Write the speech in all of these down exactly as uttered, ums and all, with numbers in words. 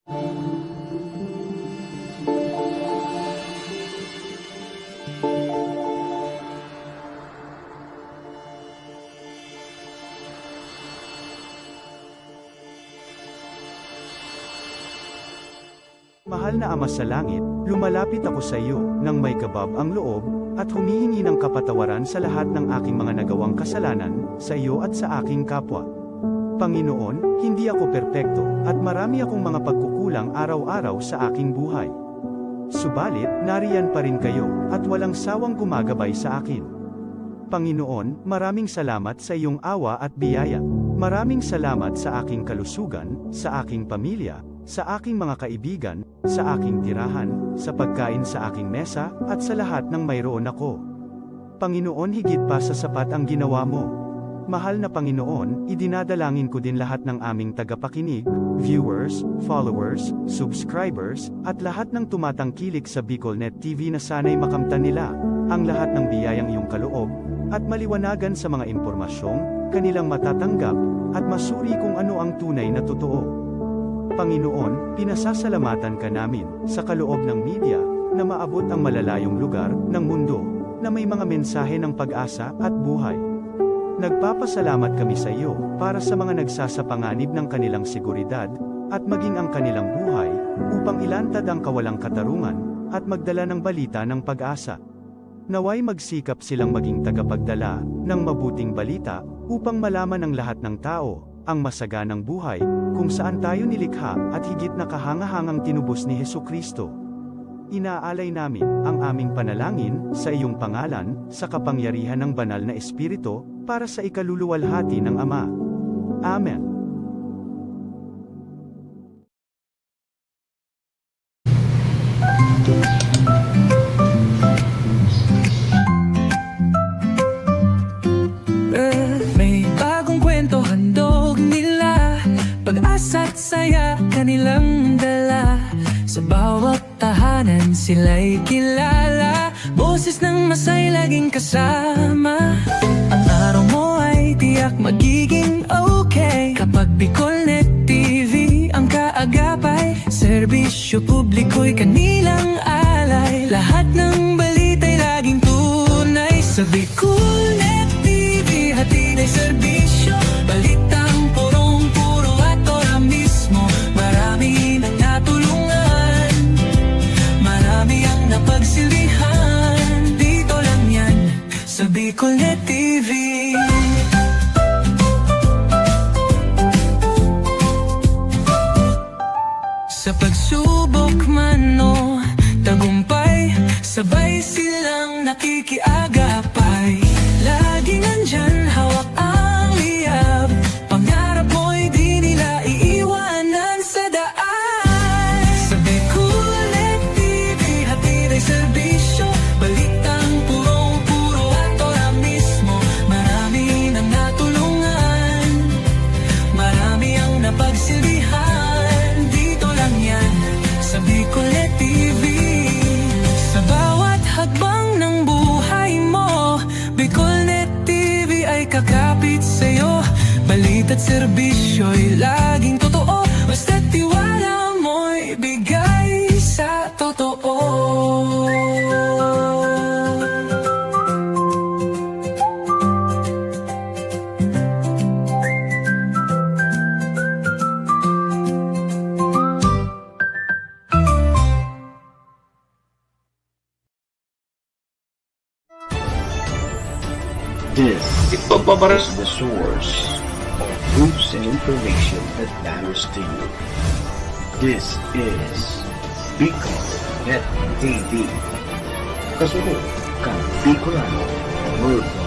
Mahal na Ama sa Langit, lumalapit ako sa iyo nang may kabab ang loob, at humihingi ng kapatawaran sa lahat ng aking mga nagawang kasalanan, sa iyo at sa aking kapwa. Panginoon, hindi ako perpekto, at marami akong mga pagkukulang araw-araw sa aking buhay. Subalit, nariyan pa rin kayo, at walang sawang gumagabay sa akin. Panginoon, maraming salamat sa iyong awa at biyaya. Maraming salamat sa aking kalusugan, sa aking pamilya, sa aking mga kaibigan, sa aking tirahan, sa pagkain sa aking mesa, at sa lahat ng mayroon ako. Panginoon, higit pa sa sapat ang ginawa mo. Mahal na Panginoon, idinadalangin ko din lahat ng aming tagapakinig, viewers, followers, subscribers, at lahat ng tumatangkilik sa BicolNet T V na sana'y makamtan nila ang lahat ng biyayang iyong kaloob at maliwanagan sa mga impormasyong kanilang matatanggap at masuri kung ano ang tunay na totoo. Panginoon, pinasasalamatan ka namin sa kaloob ng media na maabot ang malalayong lugar ng mundo na may mga mensahe ng pag-asa at buhay. Nagpapasalamat kami sa iyo para sa mga nagsasapanganib ng kanilang seguridad at maging ang kanilang buhay upang ilantad ang kawalang katarungan at magdala ng balita ng pag-asa. Nawa'y magsikap silang maging tagapagdala ng mabuting balita upang malaman ng lahat ng tao ang masaganang buhay kung saan tayo nilikha at higit na kahangahangang tinubos ni Jesu-Cristo. Inaalay namin ang aming panalangin sa iyong pangalan, sa kapangyarihan ng Banal na Espiritu, para sa ikaluluwalhati ng Ama. Amen. May bagong kwento handog nila, pag-asa't saya kanilang dala. Sa bawat tahanan sila'y kilala, boses ng masay laging kasama. Ang araw mo ay tiyak magiging okay kapag BicolNet T V ang kaagapay. Serbisyo publiko'y kanilang alay, lahat ng balita'y laging tunay. Sa BicolNet T V, hatid ay serbisyo, balitang purong-puro at ora mismo. Marami nang natulungan, marami ang napagsilbihan. Dito lang yan, sa BicolNet T V. Sa pagsubok man o tagumpay, sabay silang nakikiagapay. Laging nandyan, hawak ang liyab. Pangarap mo'y di nila iiwanan sa daan. Sa BicolNet T V, hatid ay serbisyo, balitang purong-puro at ora mismo. Marami nang natulungan, marami ang napagsilbihan. Dito lang yan, sa BicolNet T V. Sa bawat hakbang ng buhay mo, BicolNet T V ay kakapit sa'yo. Balita't serbisyo'y laging totoo, basta't tiwala mo'y bigay sa totoo. This Ipagpapara- is the source of news and information that matters to you. This is Bicol Net T V. Kasunod kan Bicolano Worldwide.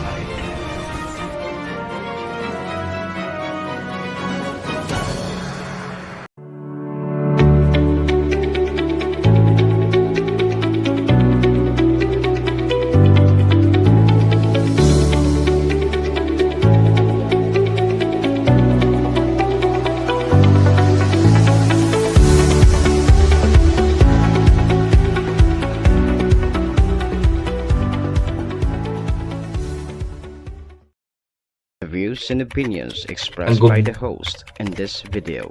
The views and opinions expressed Ang gub- by the host in this video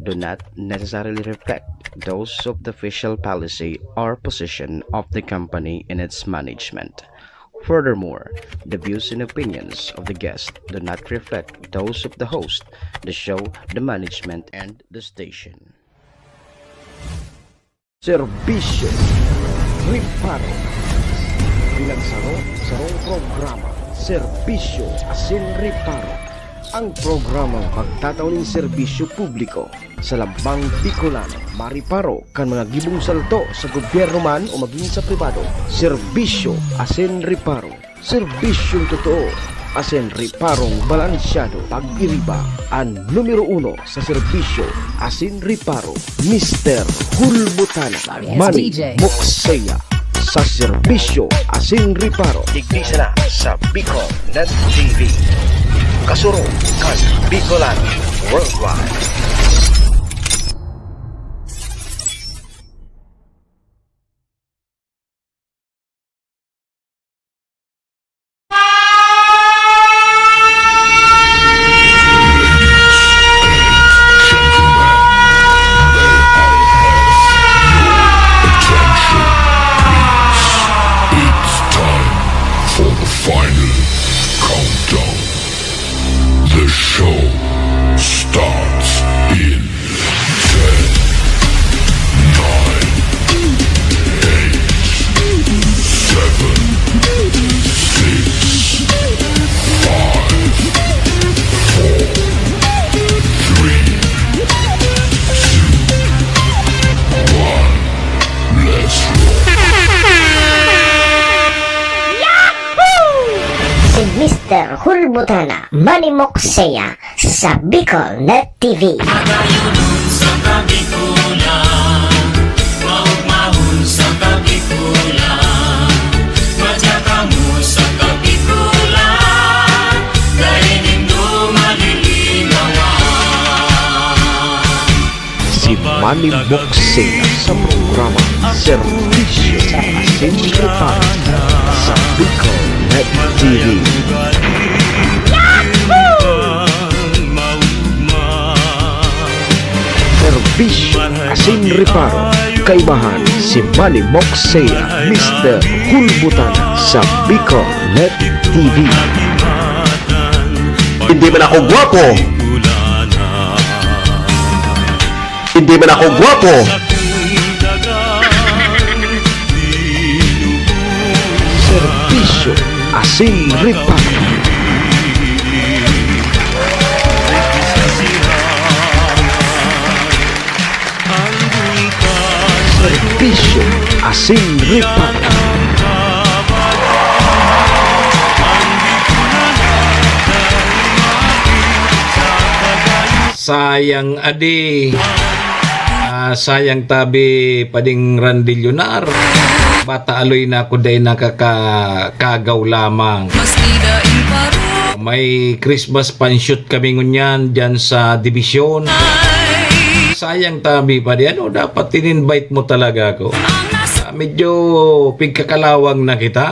do not necessarily reflect those of the official policy or position of the company in its management. Furthermore, the views and opinions of the guest do not reflect those of the host, the show, the management, and the station. Serbisyo Reparo. Pinagsaro-sarong programa, Serbisyo asin Reparo. Ang programang magtatao nin serbisyo publiko sa lambang Bicolano, mareparo kan mga gibong salto sa gobyerno man o magin sa pribado. Serbisyo asin Reparo. Serbisyong totoo asin reparong balansyado. Pag-iriba an numero uno sa serbisyo asin reparo, Mister Hulbutana, Manny Mokseya, sa serbisyo asin reparo. Digdi sana sa Bicol Net T V. Kasurog kan Bicolano Worldwide. It's time for the final countdown. The show starts in ten, nine, eight, seven, six, five, four, three, two, one. Let's roll. Si Mister Hulbutana, Manny Mokseya, sa Bicol Net T V. Magayunon sa Kabikulan, maugmahon sa Kabikulan, madya kamo sa Kabikulan, dai nindo malilinawan. Si Manny Mokseya sa programa Serbisyo asin Reparo sa Bicol Net T V. Serbisyo asin Reparo, kaibahan si Manny Mokseya, Mister Hulbutana sa Bicol Net T V. Hindi man ako gwapo. Hindi man ako gwapo. Serbisyo asin reparo. Serbisyo asin reparo. Sayang adi. Ah, sayang tabi pading Randy Lunar. Bata aloy na ako dai nakakagaw lamang. May Christmas panshoot kami ngunyan dyan sa Division. Sayang tabi padi. Ano, dapat in-invite mo talaga ako. Ah, medyo pigkakalawang na kita.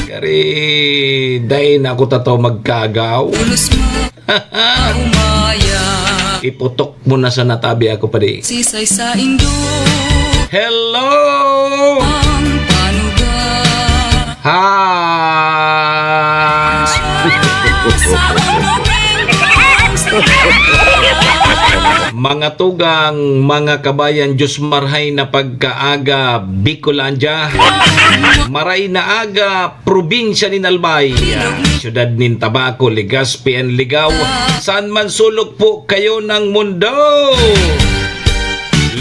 Kari, dai na ako tataw magkagaw. Iputok mo na sana tabi ako, padi. Sisay sa indo. Hello! Ang panuga. Hi! Mga tugang, mga kabayan, Diyos marhay na pagkaaga, Bicolandia. Maray na aga, probinsya nin Albay, siyudad nin Tabaco, Legazpi and Ligao, saan man sulok po kayo ng mundo.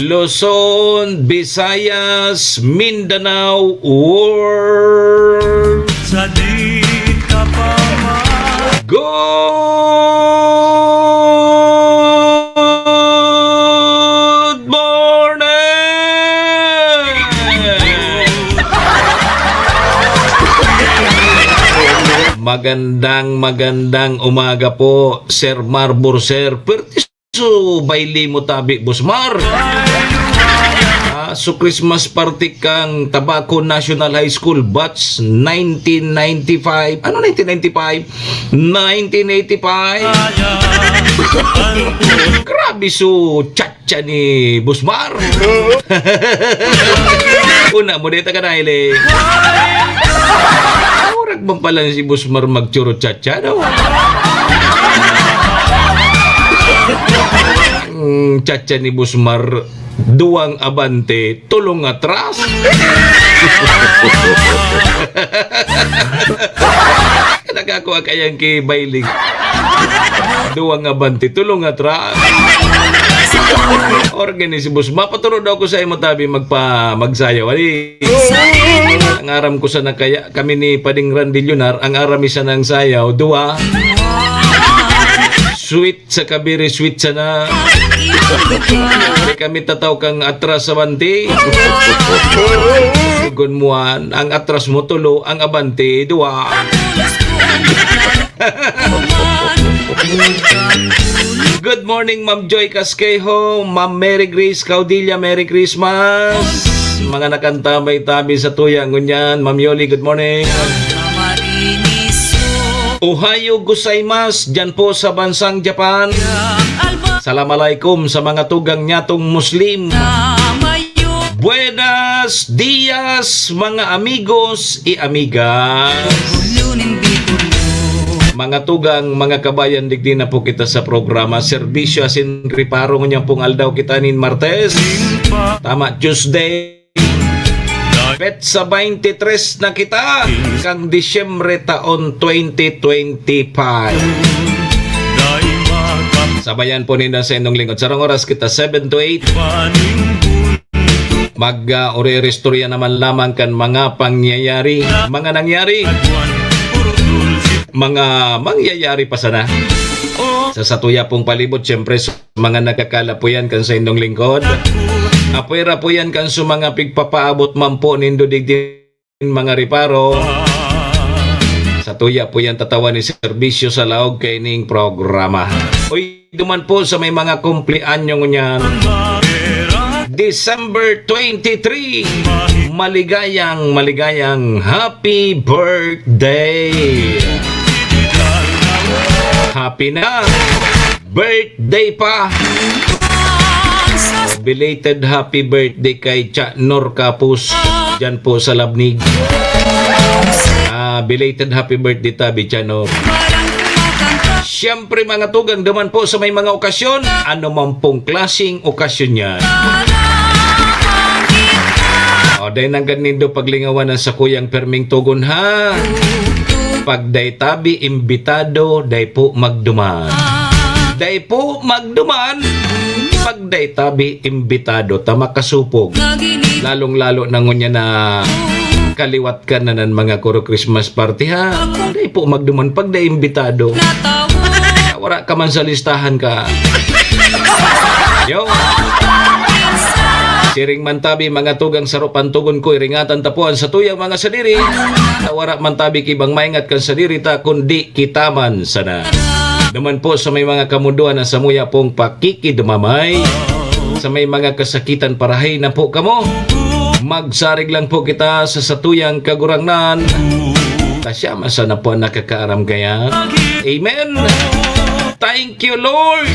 Luzon, Visayas, Mindanao, world. Sa di ka pa ma- Good morning! Magandang, magandang umaga po, Sir Marbor, sir. Perti su baili mo tabi, Boss Mar. Ah, So, Christmas party kan Tabaco National High School, batch nineteen ninety-five. Ano nineteen ninety-five? Nineteen eighty-five. Grabe, so, chat siya ni Boss Mar. Una mo, dito ka na, Ile. Murag man pala si Boss Mar magchuro-chacha, no? Mm, chacha ni Boss Mar, duwang abante, tolong atras. Nagkakua kayang ki Bailing. Duwang abante, tolong atras. Organize, boss. Mapaturo daw ko sa imo tabi magpa-, magsayaw. Ali, ang aram ko sana kaya, kami ni Pading Randy Lunar, ang aram mi sanang sayaw, duwa. Sweet sa kabiri, sweet sana. Di kami tataw kang atras sa banti. Sigon mo an, ang atras mo tulo, ang abante, duwa. Good morning, Ma'am Joy Casquejo, Ma'am Mary Grace Caudilla, Merry Christmas. Mga nakantabay tabi sa tuya ngunyan, Ma'am Yoli, good morning. Ohayo gozaimasu, dyan po sa bansang Japan. Salam alaikum sa mga tugang nyatong Muslim. Buenas dias, mga amigos y amigas. Mga tugang, mga kabayan, digdi na po kita sa programa Serbisyo Asin Reparo. Ngunyan pong aldaw kita nin Martes. Tama, Tuesday. Petsa twenty-three na kita kan Disyembre taon twenty twenty-five. Sabayan po ninda sa inyong lingkod. Sarong oras kita, seven to eight. Mag, ah, uri-uri istorya naman lamang kan mga pangyayari, mga nangyari, mga mangyayari pa sana. Sa satuya pong palibot, siyempre, mga nagkakala po yan kan sa indong lingkod. Apwera po yan kan sa mga pigpapaabot man po nindo digdi mga reparo. Satuya po yan tatawan ni serbisyo sa laog kaining programa. Uy, duman po sa may mga kumpleanyo ngunyan. December twenty-three, maligayang, maligayang happy birthday! Happy na! Birthday pa! Belated happy birthday kay Cha Nor Kapus, dyan po sa Labnig. Ah, belated happy birthday tabi, Cha Nor. Siyempre, mga tugang, duman po sa may mga okasyon, ano man pong klaseng okasyon yan. O, dai nanggad nindo paglingawan ang sakuyang perming togon, ha? Pag dai tabi imbitado, dai po magduman. Dai po magduman. Pag dai tabi imbitado, ta makasupog. Lalong-lalo na ngunyan na kaliwat ka na ng mga kuro Christmas party, ha? Dai po magduman pag dai imbitado. Wala ka man sa listahan ka. Yo. Siring man tabi, mga tugang, saro pantugon ko, iringatan ta po an satuyang mga sadiri. Ta wara man tabi ki ibang maingat kan sadiri ta, kundi kita man sana. Duman po sa may mga kamundoan na samuya pong pakikidumamay. Sa may mga kasakitan, parahay na po kamo. Magsarig lang po kita sa satuyang Kagurangnan. Ta siya man sana po an nakakaaram kaya. Amen. Thank you, Lord.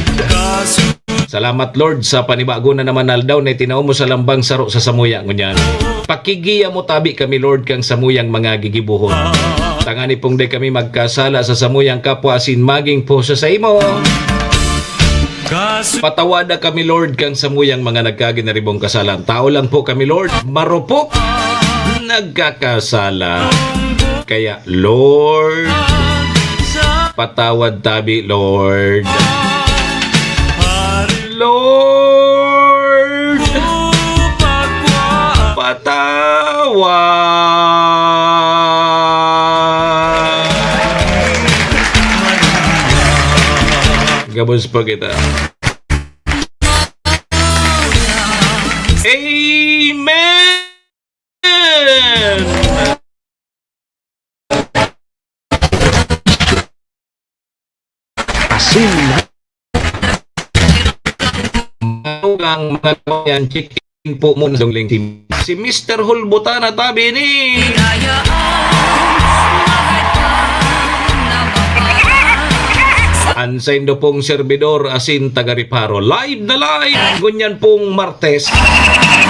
Salamat, Lord, sa panibago na naman na aldaw na itinao mo sa lambang saro sa samuya ngunyan. Pakigiya mo tabi kami, Lord, kang samuyang mga gigibohon. Tangani pong di kami magkasala sa samuyang kapwa asin maging puso sa imo. Patawada kami, Lord, kang samuyang mga nagkaginaribong kasalan. Tao lang po kami, Lord. Marupok. Nagkakasala. Kaya, Lord, patawad tabi, Lord. Lord, patawad. Gabos pa kita. Amen! Asin. Mga tugang, mga kabayan, chicken. po muna dong link si, si Mister Hulbutana tabi ni. Ang saindo pong servidor asin taga Reparo. Live na live! Ngunyan pong Martes,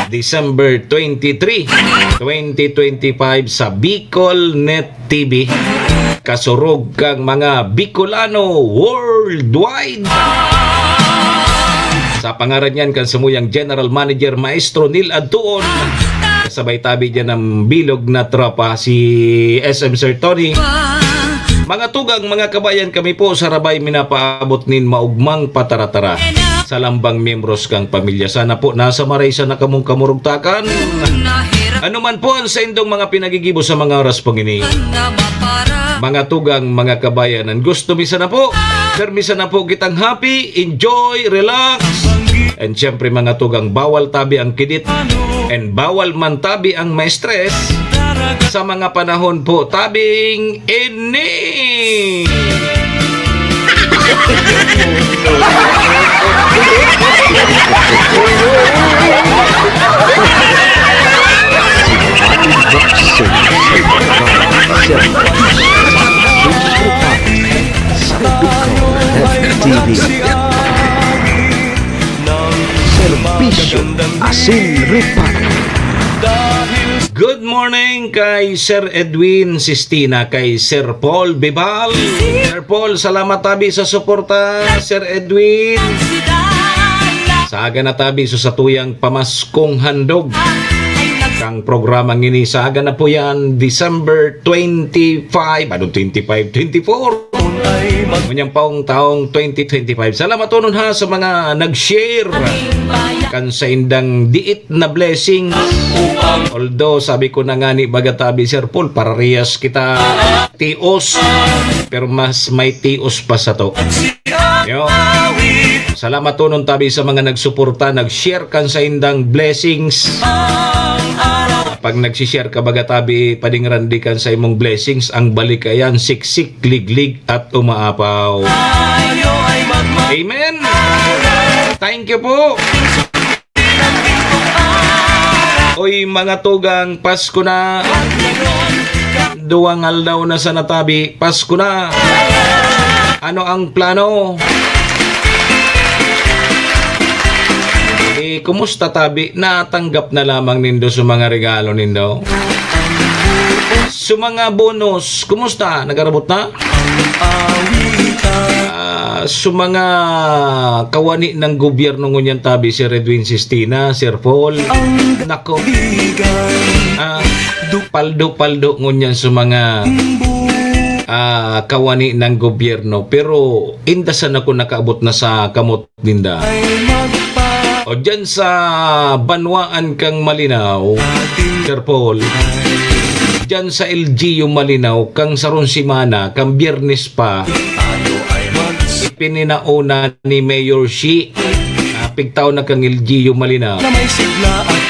December twenty-three, twenty twenty-five sa Bicol Net T V, kasurog kang mga Bicolano worldwide. Sa pangaran niyan kan samuyang General Manager Maestro Neil Adtuon, kasabay tabi diyan ang bilog na tropa, si S M Sir Tony. Mga tugang, mga kabayan, kami po sa Rabay minapaabot nin maugmang pataratara sa lambang miyembros kang pamilya. Sana po nasa maray sana kamong kamurugtakan. Ano man po ang saindong mga pinagigibo sa mga oras pong ini. Mga tugang, mga kabayan, ang gusto mi sana po, permi sana po kitang happy, enjoy, relax. And syempre, mga tugang, bawal tabi ang kidit. And bawal man tabi ang ma-stress sa mga panahon po tabing ini. Serbisyo asin repair. Good morning kay Sir Edwin Sistina, kay Sir Paul Bibal. Sir Paul, salamat tabi sa suporta, Sir Edwin. Saga na tabi sa satuyang pamaskong handog. Kang programang ini, saga na po yan, December twenty-five, ano, twenty-five, twenty-four. Ngunyan paong taong twenty twenty-five. Salamat tonon ha sa mga nag-share kan saindang diit na blessings. Although, sabi ko na nga ni baga tabi, Sir Paul, parehas kita tios, pero mas may tios pa sato. Yo. Salamat tonon tabi sa mga nagsuporta, nag-share kan saindang blessings. Pag nagsishare ka, baga tabi, padingran di kan sa imong blessings, ang balik ayan, siksik, liglig, at umaapaw. Amen! Thank you po! Oy, mga tugang, Pasko na! Duwang aldaw na sa natabi, Pasko na! Ano ang plano? Eh, kumusta tabi? Natanggap na lamang nindo sa mga regalo nindo? Sa mga bonus, kumusta? Nagarabot na? Ah, sa mga kawani ng gobyerno ngunyan tabi, Sir Edwin Sistina, Sir Paul, nako. Ah, paldo-paldo ngunyan sa mga, ah, kawani ng gobyerno. Pero inda sana kung nakaabot na sa kamot ninda. O dyan sa banwaan kang Malinao, Sir Paul, dyan sa L G U Malinao, kang sarong semana, kang Biyernes pa, ipininauna ni Mayor Shi, ah, pigtaw na kang L G U Malinao,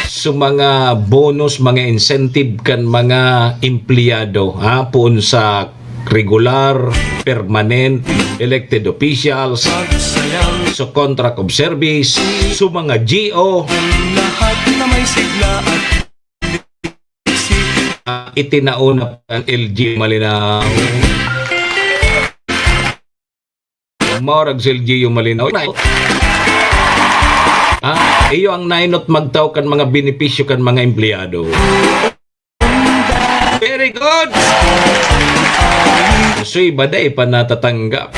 sa mga bonus, mga incentive kan mga empleyado, ha, poon sa regular, permanent, elected officials, sa contract of service, sa mga G O. Lahat na may sigla at ah, itinao na ang L G U Malinao. Maurag sa L G U Malinao. Ah, iyo ang nainot magtao kan mga benepisyo kan mga empleyado. Very good! So, iba dai pa natatanggap.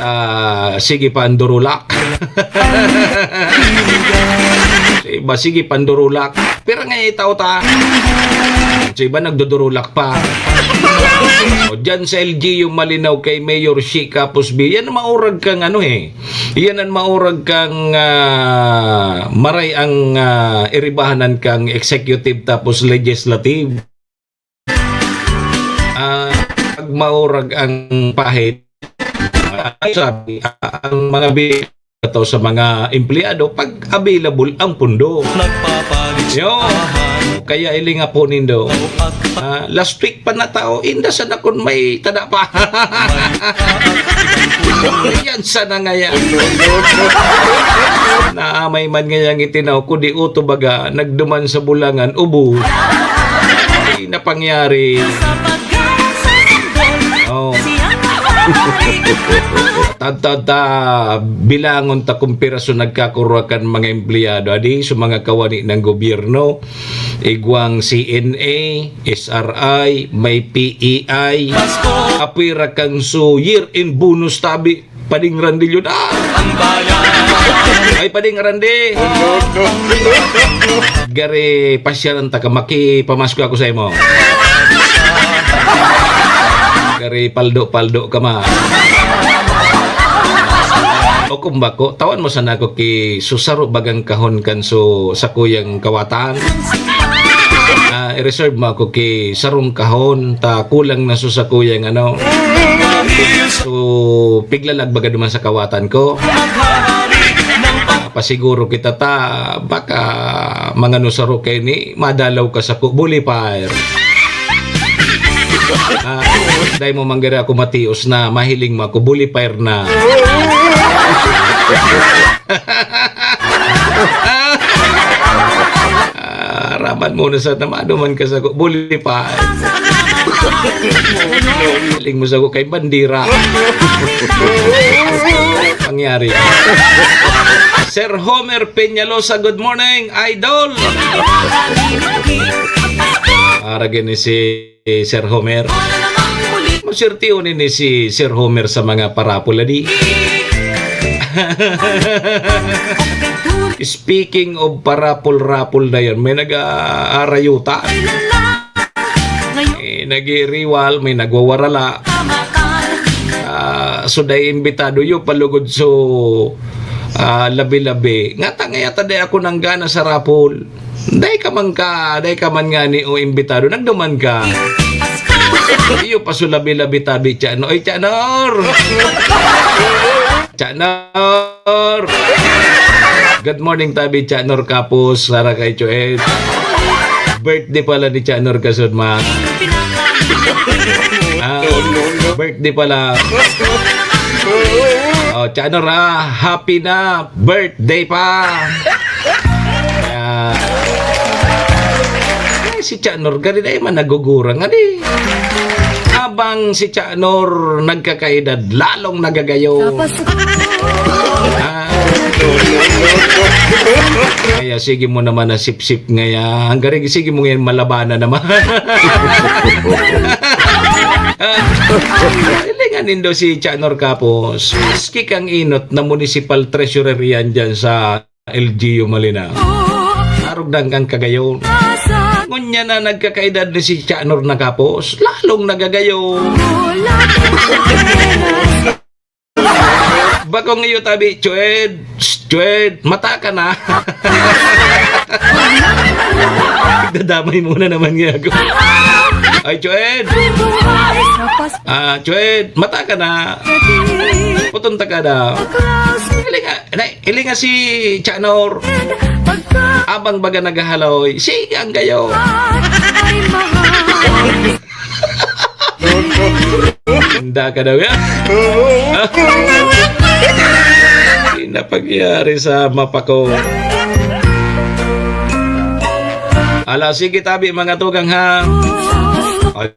Ah, sige pa ang durulak. So, iba, sige pa ang durulak. Pero nga itao ta. So, iba nagdudurulak pa. O, dyan sa L G U Malinao kay Mayor Shi Kapos B. Yan maurag kang ano eh. Iyan an maurag kang, ah, maray ang, ah, iribahanan kang executive tapos legislative. Ah, pag maurag ang pahid, ah, sabi, ah, ang mga bi-, ito sa mga empleyado, pag available ang pundo. Nagpapalit. Yo. Kaya ilinga po nindo. Ah, last week pa na tao, inda sana kun may tada pa. Yan sana ngaya. Naamay man ngayang itinaw, kudi uto baga, nagduman sa bulangan, ubo. Ay, napangyari. Oh. Tadtad ta, bilangon ta kung piraso nagkakurwa kan mga empleyado, adi, sa mga kawani ng gobyerno. Igwang C N A, S R I, may P E I. Apira kang so year-end bonus tabi, pading randilyo na. Ay, pading randi. Gari, pasyalan ta ka, makipamasko ako sa imo. Gari, paldo-paldo ka ma. O kung bako, tawan mo sana ako ki susaro bagang kahon kan so sakuyang kawatan. Ah, i-reserve mo ako ki sarong kahon, ta kulang na so sakuyang ano. So, piglalag baga duman sa kawatan ko. Ah, pasiguro kita ta, baka mangano saro kay ni, madalaw ka sa ku-, bully fire. Ah, dai mo manggari ako matios na, mahiling mo ako, bully fire na. Ah, raman mo na sa namado man ka sa ko, bully fire. Hiling mo sa ko kay bandira. Pangyari. Sir Homer Peñalosa, good morning, idol. Para gini si Sir Homer. Maswertehon ini si Sir Homer sa mga parapol, adi. Speaking of parapol-rapol na yan, may nag-aarayuta. Eh, nag-iiriwal, may nagwawarala. Ah, so, dai imbitado yo, palugod so, ah, labi-labi. Nga ta, nga yata dai ako nanggana sa rapol. Dai ka man ka, dai ka man ngani o imbitado, nagduman ka. Iyo pa so labi-labi tabi, Chanor. Oy, Chanor! Chanor! Good morning, tabi, Chanor Kapos, para kay Joel. Birthday pala ni Chanor kasod, ma. Ah, birthday pala. Oh, Chanor, ah, happy na birthday pa. Kaya, eh, si Chanor, gari na man nagugurang, adi. Habang si Chanor nagkakaedad, lalong nagagayo. Tapos Ah. Kaya sige mo naman na sip-sip ngaya. Ang garing, sige mo ngayon malabanan naman. Hilingan nindo si Chanor Kapos. Maski kang inot na municipal treasurer yan dyan sa L G U Malinaw. Arog dang kang kagayon. Ngunyan na nagkakaedad ni si Chanor na Kapos, lalong nagagayon. Bakong iyo tabi, Chued, Chued, mata ka na. Dadamay mo na naman nga ako. Ay, Chued. Ah, Chued, mata ka na. Puton ta ka daw. Ilinga, na, ilinga si Chanor. Abang baga naghahaloy. Sige, ang gayo. Handa ka daw yan. Hindi na pagyari sa mapa ko. Ala, sige tabi, mga tugang, ha? Ay,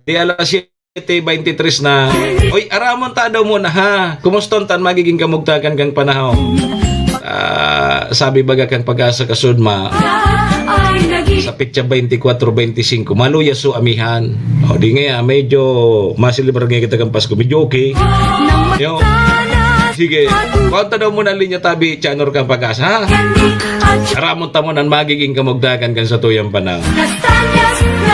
di alas siyete veintitrés na. Uy, aramon ta daw muna, ha? Kumuston tan magiging kamugtakan kang panahon? Ah, sabi baga kang Pag-asa kasudma, sa petsa twenty-four, twenty-five, maluya so amihan. O, di nga, medyo maselebrar nga kita kan Pasko. Medyo okay. Yo. Sige. Konta daw muna ang linya tabi, Chanor kang Pag-asa, ha? Aramon ta mo nan magiging kamugtakan kan sa tuyang panahon.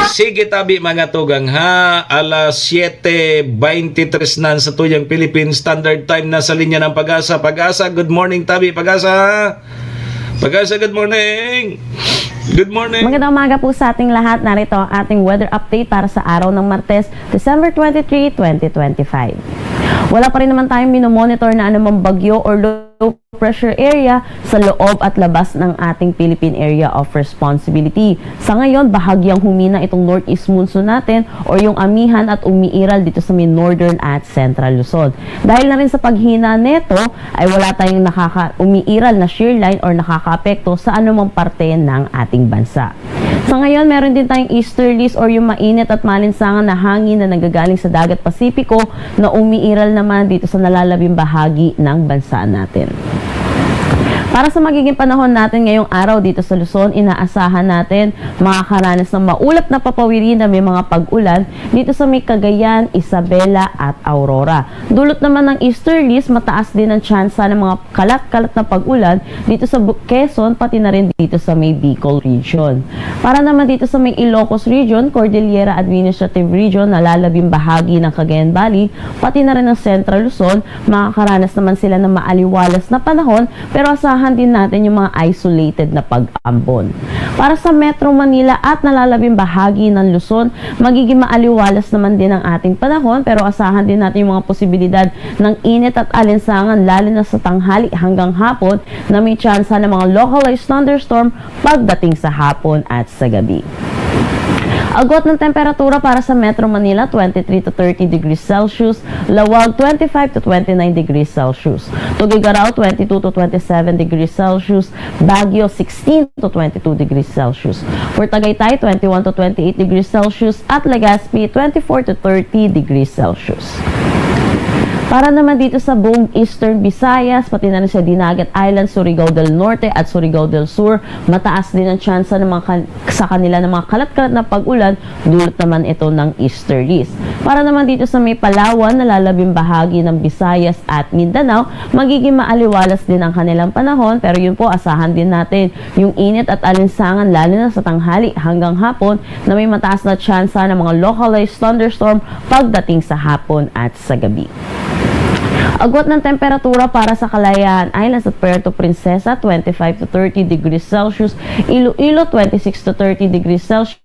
Sige tabi, mga tugang, ha? Alas siyete veintitrés nan sa tuyang Philippine Standard Time na sa linya ng Pag-asa. Pag-asa, good morning tabi, Pag-asa. Pag-asa, good morning. Good morning. Magandang umaga po sa ating lahat. Narito ang ating weather update para sa araw ng Martes, December twenty-three, twenty twenty-five. Wala pa rin naman tayong minomonitor na anumang bagyo or low pressure area sa loob at labas ng ating Philippine Area of Responsibility. Sa ngayon, bahagyang humina itong northeast monsoon natin o yung amihan at umiiral dito sa may northern at central Luzon. Dahil na rin sa paghina neto, ay wala tayong nakaka-, umiiral na shear line or nakakaapekto sa anumang parte ng ating bansa. Sa ngayon, meron din tayong easterlies or yung mainit at malinsangan na hangin na nanggagaling sa Dagat Pasipiko na umiiral naman dito sa nalalabing bahagi ng bansa natin. Para sa magiging panahon natin ngayong araw dito sa Luzon, inaasahan natin makakaranas ng maulap na papawiri na may mga pag-ulan dito sa may Cagayan, Isabela at Aurora. Dulot naman ng easterlies, mataas din ang tsansa ng mga kalat-kalat na pag-ulan dito sa Bu-, Quezon, pati na rin dito sa may Bicol region. Para naman dito sa may Ilocos region, Cordillera Administrative Region, nalalabing bahagi ng Cagayan Valley, pati na rin ang Central Luzon, makakaranas naman sila ng maaliwalas na panahon, pero asahan din natin yung mga isolated na pag-ambon. Para sa Metro Manila at nalalabing bahagi ng Luzon, magiging maaliwalas naman din ang ating panahon, pero asahan din natin yung mga posibilidad ng init at alinsangan, lalo na sa tanghali hanggang hapon, na may tsansa ng mga localized thunderstorm pagdating sa hapon at sa gabi. Agwat ng temperatura para sa Metro Manila, twenty-three to thirty degrees Celsius, Laoag, twenty-five to twenty-nine degrees Celsius, Tuguegarao, twenty-two to twenty-seven degrees Celsius, Baguio, sixteen to twenty-two degrees Celsius, for Tagaytay, twenty-one to twenty-eight degrees Celsius, at Legazpi, twenty-four to thirty degrees Celsius. Para naman dito sa buong Eastern Visayas, pati na rin sa Dinagat Island, Surigao del Norte at Surigao del Sur, mataas din ang tsansa ng mga kan-, sa kanila ng mga kalat-kalat na pag-ulan, dulot naman ito ng easterlies. Para naman dito sa may Palawan, nalalabing bahagi ng Visayas at Mindanao, magiging maaliwalas din ang kanilang panahon, pero yun po, asahan din natin yung init at alinsangan, lalo na sa tanghali hanggang hapon, na may mataas na tsansa ng mga localized thunderstorm pagdating sa hapon at sa gabi. Agwat ng temperatura para sa Kalayaan Islands at Puerto Princesa, twenty-five to thirty degrees Celsius, Iloilo, twenty-six to thirty degrees Celsius,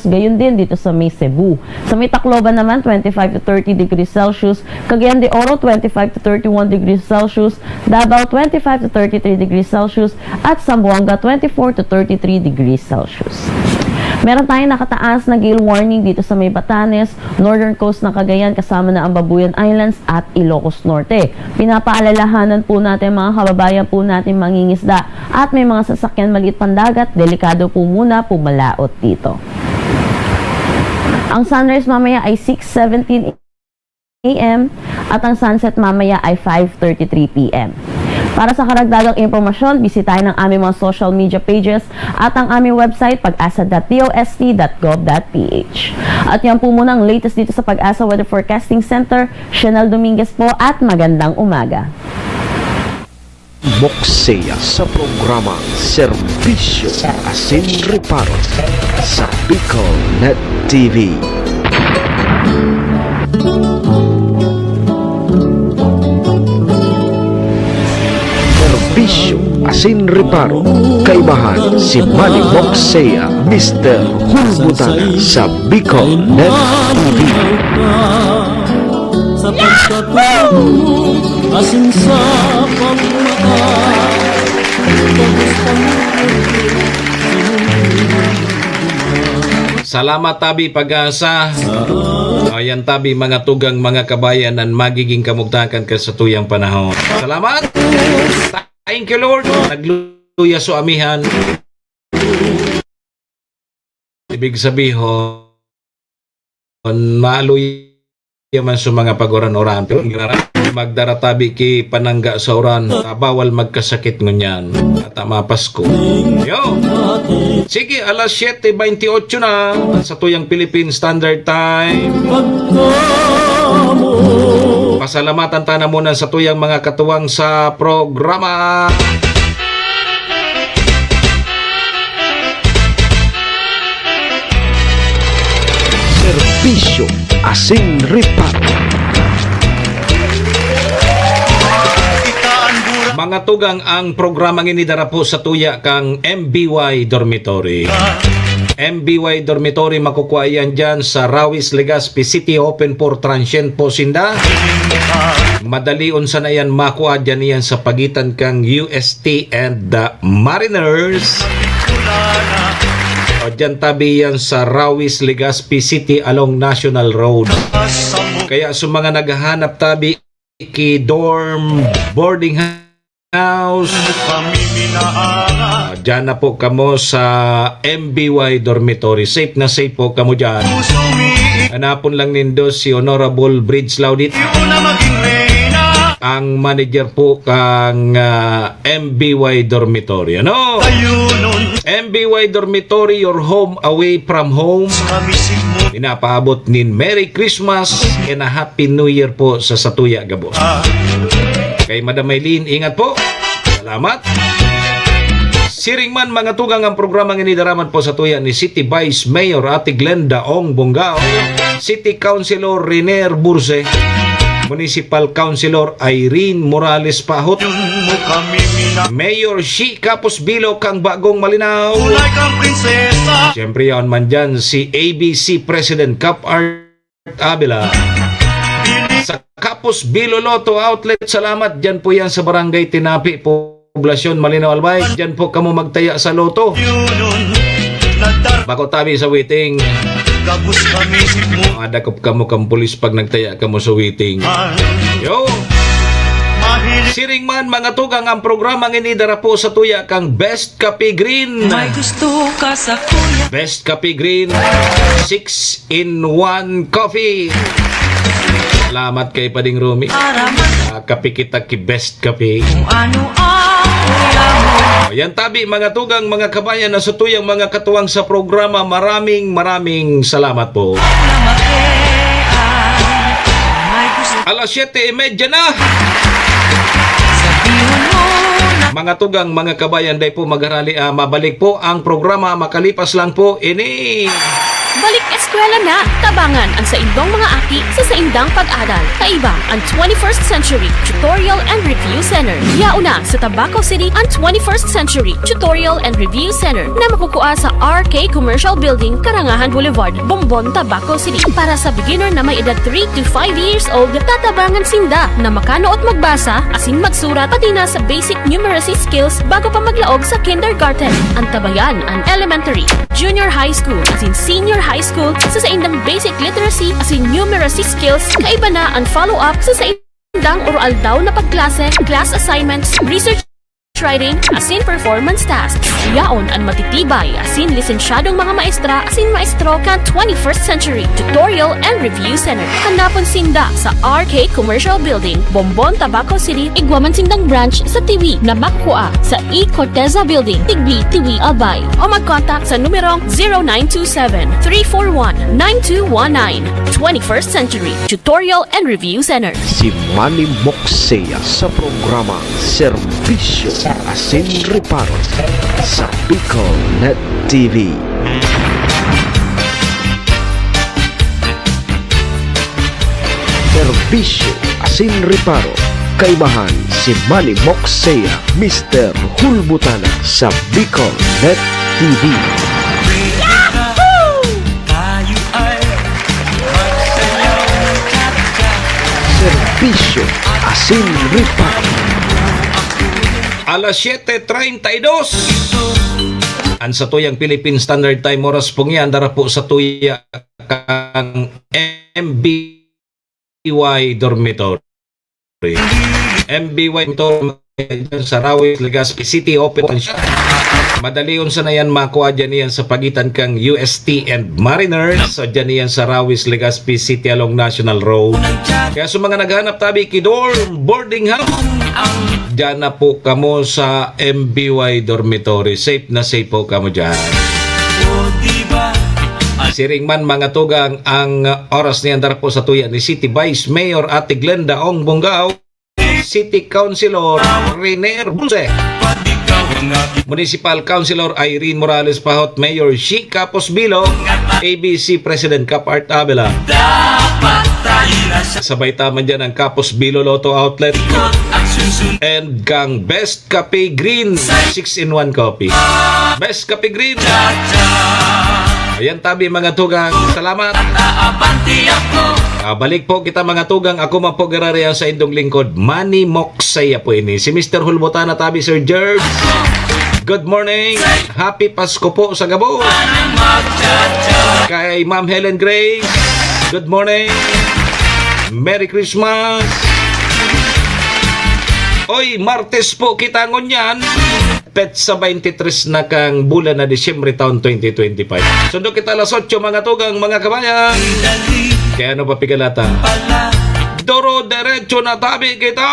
gayon din dito sa may Cebu. Sa may Tacloban naman, twenty-five to thirty degrees Celsius, Cagayan de Oro, twenty-five to thirty-one degrees Celsius, Davao, twenty-five to thirty-three degrees Celsius, at Zamboanga, twenty-four to thirty-three degrees Celsius. Meron tayong nakataas na gale warning dito sa may Batanes, northern coast ng Cagayan, kasama na ang Babuyan Islands at Ilocos Norte. Pinapaalalahanan po natin, mga kababayan po natin mangingisda at may mga sasakyan maliit pandagat, delikado po muna pumalaot dito. Ang sunrise mamaya ay six seventeen A M at ang sunset mamaya ay five thirty-three P M. Para sa karagdagang impormasyon, bisitahin ang aming mga social media pages at ang aming website, pag asa dot D O S T dot gov dot P H. At yan po muna ang latest dito sa Pag-asa Weather Forecasting Center. Chanel Dominguez po at magandang umaga. Moksea sa programang Serbisyo Asin Reparo sa Bicol Net T V. Serbisyo Asin Reparo, kaibahan si Manny Moksea, Mister Hulbutana sa Bicol Net T V. Sapagkat ikaw asin sa pagmata, tapos pang Salamat, Tabi Pag-asa. Ayan, Tabi, mga tugang, mga kabayan, an magiging kamugtakan kan satuyang panahon. Salamat. Thank you, Lord. Nagluya so amihan. Ibig sabihon, maluya man sa mga paguran-uran. Pero magdara tabi ki panangga sa uran, ta bawal magkasakit ngunyan. At mapasko. Yo! Sige, alas siyete bentiocho na sa tuyang Philippine Standard Time. Pasalamatan ta na muna sa tuyang mga katuwang sa programa. Serbisyo asin reparo. Mga tugang, ang programang ini dara po sa tuya kang M B Y Dormitory. M B Y Dormitory, makukuha yan dyan sa Rawis, Legazpi City. Open for transient po sinda. Madalion sana yan makua dyan yan sa pagitan kang U S T and the Mariners. O, dyan tabi yan sa Rawis, Legazpi City along National Road. Kaya sa mga naghahanap tabi ki dorm boarding house, ah, dyan na po kamo sa M B Y Dormitory. Safe na safe po kamo dyan. Hanapon lang nindo si Honorable Bridge Laudit, ang manager po kang, ah, M B Y Dormitory. Ano? M B Y Dormitory, your home away from home. Pinapaabot nin Merry Christmas and a Happy New Year po sa satuya gabos. Kay Madam Maylene, ingat po. Salamat. Siring man, mga tugang, ang programa ngini daraman po satuya ni City Vice Mayor Ate Glenda Ong Bongao, City Councilor Renier Burse, Municipal Councilor Irene Morales Pahot, Mayor Shi Kapos Bilo kang Bagong Malinao. Siyempre, yaon man dyan si A B C President Cap Art Avila. Sa Kapos Bilo Lotto Outlet, salamat. Dyan po yan sa Barangay Tinapi, Poblacion, Malinao, Albay. Dyan po kamo magtaya sa Lotto. Bako tabi sa waiting. Madakop kamo kang pulis pag nagtaya kamo sa waiting. Yo! Siring man, mga tugang, ang programa ngini dara po satuya kang Best Kape Green. May gusto ka sa kuya. Best Kape Green, six in one coffee. Salamat kay Pading Romy. Para man Ah, kape kita ki Best Kape. Kung ano ang kuya mo. O, yan tabi, mga tugang, mga kabayan, na sa tuyang mga katuwang sa programa, maraming, maraming salamat po. Alas siyete y media na. Mga tugang, mga kabayan, dai po magharali, ah, mabalik po ang programa makalipas lang po ini. Balik eskwela na! Tabangan an saindong mga aki sa saindang pag-aral. Kaiba an twenty-first Century Tutorial and Review Center. Yaon na sa Tabaco City an twenty-first Century Tutorial and Review Center na makukua sa R K Commercial Building, Karangahan Boulevard, Bombon, Tabaco City. Para sa beginner na may edad three to five years old, tatabangan sinda na makanood magbasa asin magsurat, pati na sa basic numeracy skills bago pa maglaog sa kindergarten. Antabayan an elementary, junior high school, asin senior high school sa saindang basic literacy asin numeracy skills. Kaiba na an follow-up sa saindang oro-aldaw na pagklase, class assignments, research writing, asin performance tasks. Yaon an matitibay asin lisensyadong mga maestra asin maestro kan twenty-first Century Tutorial and Review Center. Hanapon sinda sa R K Commercial Building, Bombon, Tabaco City, igwa man sindang branch sa Tiwi na makukua sa E Corteza Building, Tigbi, Tiwi, Albay. O mag-contact sa numerong zero nine two seven, three four one, nine two one nine. Twenty-first Century Tutorial and Review Center. Si Manny Moxea sa programa Serbisyo asin Reparo sa Bicol Net T V. Serbisyo asin Reparo. Kaibahan si Manny Moxea, Mister Hulbutana sa Bicol Net T V. Tayo ay magsayaw cha-cha. Serbisyo asin Reparo. Alas siyete treinta y dos. An satuyang Philippine Standard Time, oras pong yan, dara po satuya kang M B Y Dormitory. M B Y Dormitory sa Rawis, Legazpi City, open po siya. Madalion sana yan makua dyan yan sa pagitan kang U S T and Mariners. So, dyan yan sa Rawis, Legazpi City along National Road. Kaya sa mga naghanap tabi ki dorm, boarding house, dyan na po kamo sa M B Y Dormitory. Safe na safe po kamo dyan. Siring man, mga tugang, ang oras niyan dara po satuya ni City Vice Mayor Ate Glenda Ong Bongao, City Councilor Renier Bunse, Municipal Councilor Irene Morales Pahot, Mayor Shi Kapos Bilo, A B C President Cap Art Avila. Sabay taman dyan ang Kapos Bilo Lotto Outlet and kang Best Kape Green, six in one coffee. Best Kape Green. Ayan tabi, mga tugang. Salamat. Ah, balik po kita, mga tugang. Ako man po, giraray ang saindong lingkod, Manny Moksaya po ini. Si Mister Hulbutana tabi, Sir George. Good morning. Happy Pasko po sa gabos. Kay Ma'am Helen Grace, good morning. Merry Christmas. Oy, Martes po kita ngunyan. Petsa twenty-three na kang bulan na Disyembre taon twenty twenty-five. Sundo kita alas otso, mga tugang, mga kabayan. Kaya ano pa pigalata? Doro derecho na tabi kita!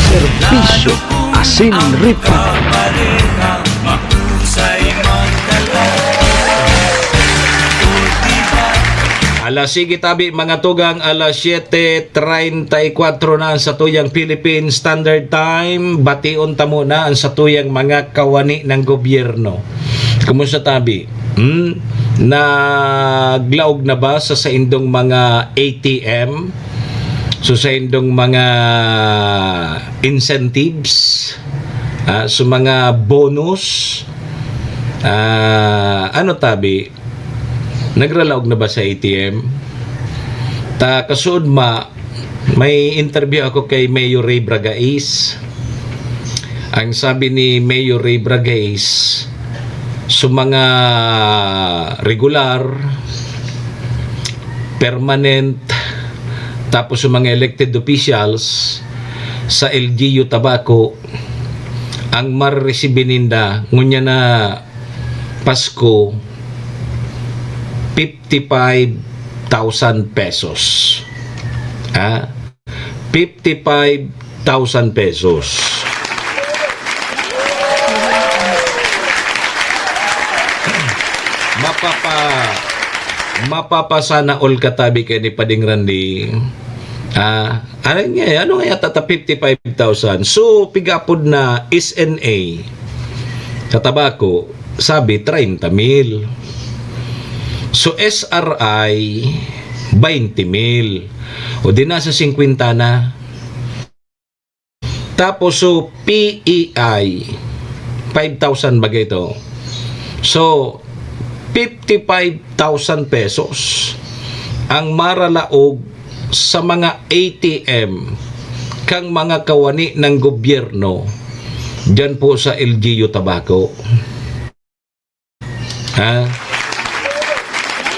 Serbisyo Asin Repo. Alas sige tabi, mga tugang, alas siyete treinta y cuatro na ang satuyang Philippine Standard Time. Bation ta muna ang satuyang mga kawani ng gobyerno. Kumusta tabi? Hmm? Naglaog na ba sa saindong mga A T M? So, saindong mga incentives? Ah, so, mga bonus? Ah, ano tabi? Nagralaog na ba sa A T M? Ta kasuod ma, may interview ako kay Mayor Ray Bragais. Ang sabi ni Mayor Ray Bragais, sa mga regular, permanent, tapos sa mga elected officials sa L G U Tabaco, ang mareresibi ninda ngunyan na Pasko, fifty-five thousand pesos. Ha? Fifty-five thousand pesos. Mapapa-, mapapasana all ka tabi kay ni Pading Randy. Ah, ano nga, ano nga yata ta fifty-five thousand? So, pigapod na S N A sa Tabaco, sabi, treinta mil. So, S R I, twenty mil. O di nasa singkwenta na. Tapos, so, P E I, five thousand bagay ito. So, fifty-five thousand pesos ang maralaog sa mga A T M kang mga kawani ng gobyerno diyan po sa L G U Tabaco. Ha?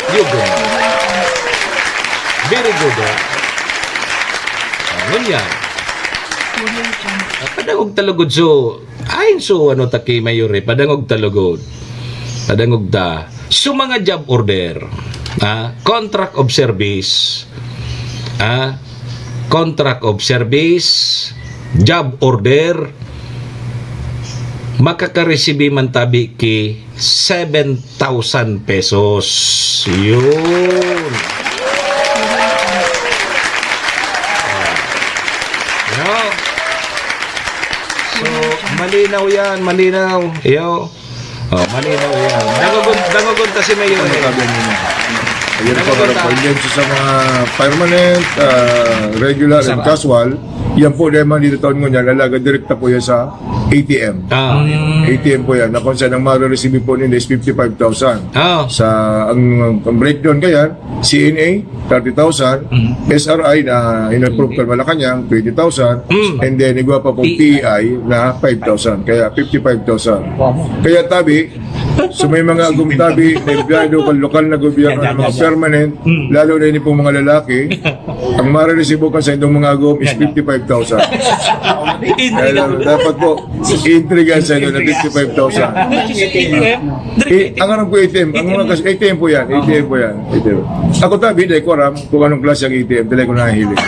Yun po. Very good, ha? Ah, ngunyan. Ah, padangog ta lugod, so, ayon so, ano, ta ki Mayor, eh, padangog ta lugod. Padangog ta. So, mga job order, ha? Contract of service, ha? Contract of service, job order, makakaresibi man tabi ki seven thousand pesos. Yun. Yo. So, malinaw yan, malinaw. Yo. Oh, malinaw yan. Dangogon, dangogon ta si Mayor. Ano sabi niyo? Ayan po, Dangogon ta. Sa mga permanent, ah, regular and casual, yan po, dahil man dito taon ngunyan, lalaga direkta po yan sa A T M. Ah. A T M po yan, na kung saan ang marereceive po ninyo is fifty-five thousand. Ah. Sa, ang, ang breakdown kaya, C N A, thirty thousand, S R I na in-approve kan Malacanang, twenty thousand, and then igwa pa pong P E I na five thousand, kaya fifty-five thousand. Kaya tabi, so may mga agom tabi na empleyado kan lokal na gobyerno na mga permanent, lalo na ini pong mga lalaki, ang mareresibo kan sa indong mga agom is fifty-five thousand. Kaya dapat po, intriga sa inyo na fifty-five thousand. Eh, ang aram ko A T M, ang mga kas-, A T M po yan, A T M po yan, A T M. Ako tabi, hindi ko aram kung anong klase ang A T M, dili ko nahihiling.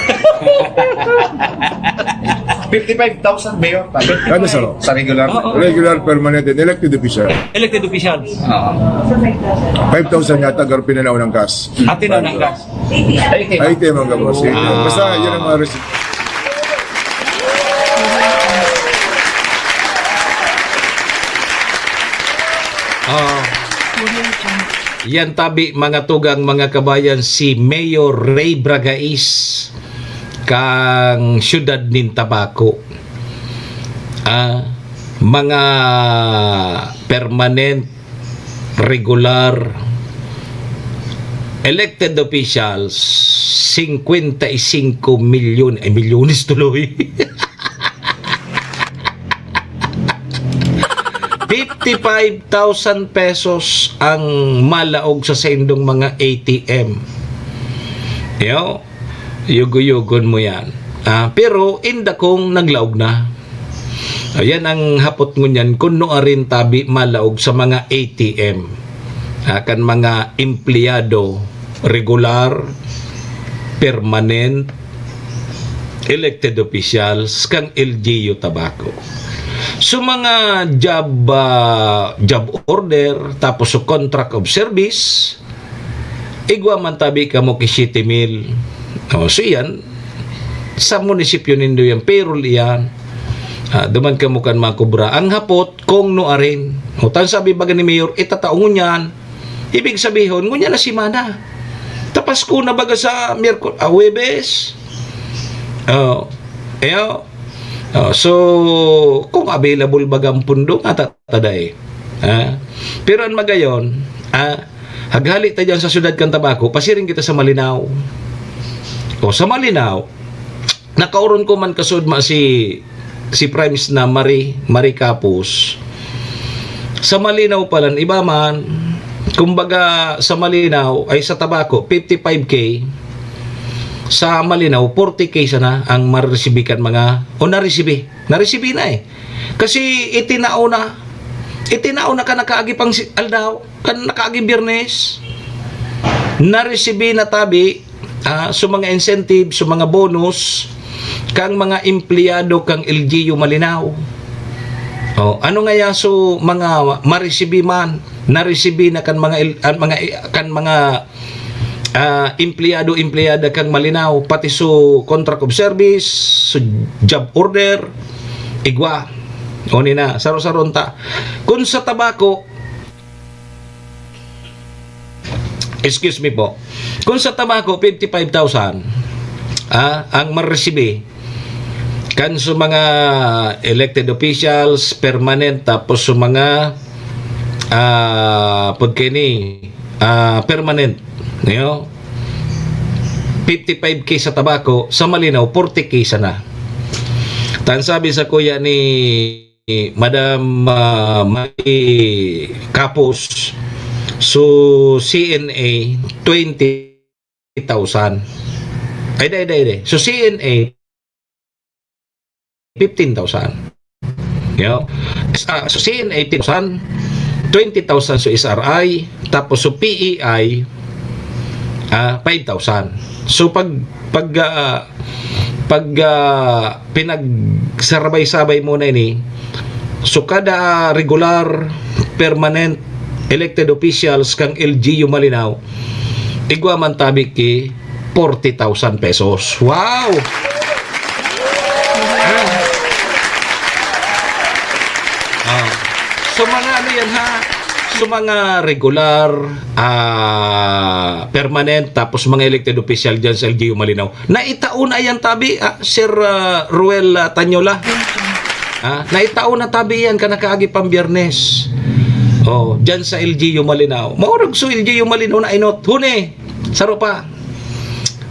Fifty-five thousand, Mayor, tabi. Kada sa Sa regular. Oo. Regular, permanent, and elected official. Elected officials. Oo. Five thousand yata, pero pinanaw ng gas. Atin na ng gas. A T M. A T M ang gabos. Ah. Basta, yun ang mga receipt. Ah. Yan tabi, mga tugang, mga kabayan, si Mayor Ray Bragais kang siyudad nin Tabaco. Ah, mga permanent regular elected officials, singkwenta y singko milyon, ay, milyones tuloy. Fifty-five thousand pesos ang malaog sa saindong mga A T M. Yo, yugo-yugon mo yan. Ah, pero inda kong naglaog na. Ayan ang hapot ngunyan, kun nuarin tabi malaog sa mga A T M. Ah, kan mga empleyado, regular, permanent, elected officials, kan L G U Tabaco. So, mga job, ah, job order, tapos so contract of service, igwa man tabi kamo ki siyete mil. O, so iyan, sa munisipyo nindo yan, payroll iyan. Ah, duman kamo kan makubra. Ang hapot, kung nuarin. O, tan sabi baga ni Mayor, itatao ngunyan. Ibig sabihon, ngunyan na semana. Tapas ko na baga sa Miyerkul-, ah, Huwebes. O, iyo. O, so, kung available baga ang pundo, nga ta-, taday. Ha? Pero an magayon, ah, haghali ta diyan sa siyudad kan Tabaco, pasiring kita sa Malinao. O, sa Malinao, nakaoron ko man kasudma si, si Primes na Marie, Marie Capus. Sa Malinao pala, iba man, kumbaga sa Malinao, ay sa Tabaco, fifty-five K, sa Malinao, forty K sana ang maresibi kan mga, o naresibi. Naresibi na eh. Kasi itinao na, itinao na kan nakaagi pang si-, aldaw, kan nakaagi Biyernes, naresibi na tabi, ah, so mga incentive, so mga bonus, kang mga empleyado kang L G U Malinao. O, ano ngaya so mga maresibi man, naresibi na kan mga el-, ah, mga, kan mga ah, empleyado, empleyada kang Malinao, pati su contract of service, su job order, igwa. O ni na, saro-saron ta. Kun sa Tabaco, excuse me po, kun sa Tabaco, fifty-five thousand, ah, ang maresibi, kan su mga elected officials, permanent, tapos su mga, ah, pud kini, ah, permanent, niyo? Fifty-five K sa Tabaco, sa Malinao, forty K sana. Tan sabi sa kuya ni Madam, ah, Marie Capus, so C N A, twenty thousand. Ay, day, day, day. So, C N A, fifteen thousand. Yo. Sa, sa C N A, ten thousand, twenty thousand sa S R I, tapos sa P E I, ah, five thousand. So, pag, pag, ah, pag, ah, pinagsarabay-sabay mo na ini, so, kada regular, permanent, elected officials kang L G U Malinao, igwa man tabi ki forty thousand pesos. Wow! Ah. So, mga ano yan, ha? So, mga regular, ah, permanent, tapos mga elected official dyan sa L G U Malinao. Naitao na yan, tabi, ah, Sir, ah, Ruel, ah, Tanyola. Ah, naitao na tabi yan, kan nakaagi pang Biyernes. Oh, dyan sa L G U Malinao. Maurag so L G U Malinao na inot. Huni, saro pa.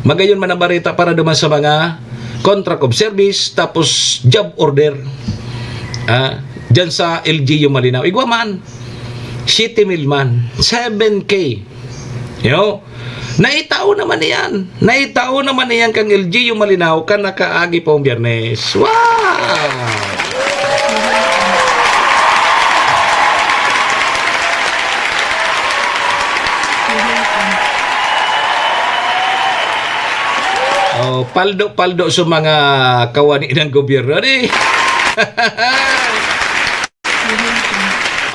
Magayon man ang bareta para duman sa mga contract of service, tapos job order. Ah, dyan sa L G U Malinao. Igwa man, siyete mil man, seven K. Yo, naitao naman iyan. Naitao naman iyan kang L G U Malinao kan nakaagi pang Biyernes. Wow! Oh, paldo-paldo sa mga kawani ng gobyerno, di?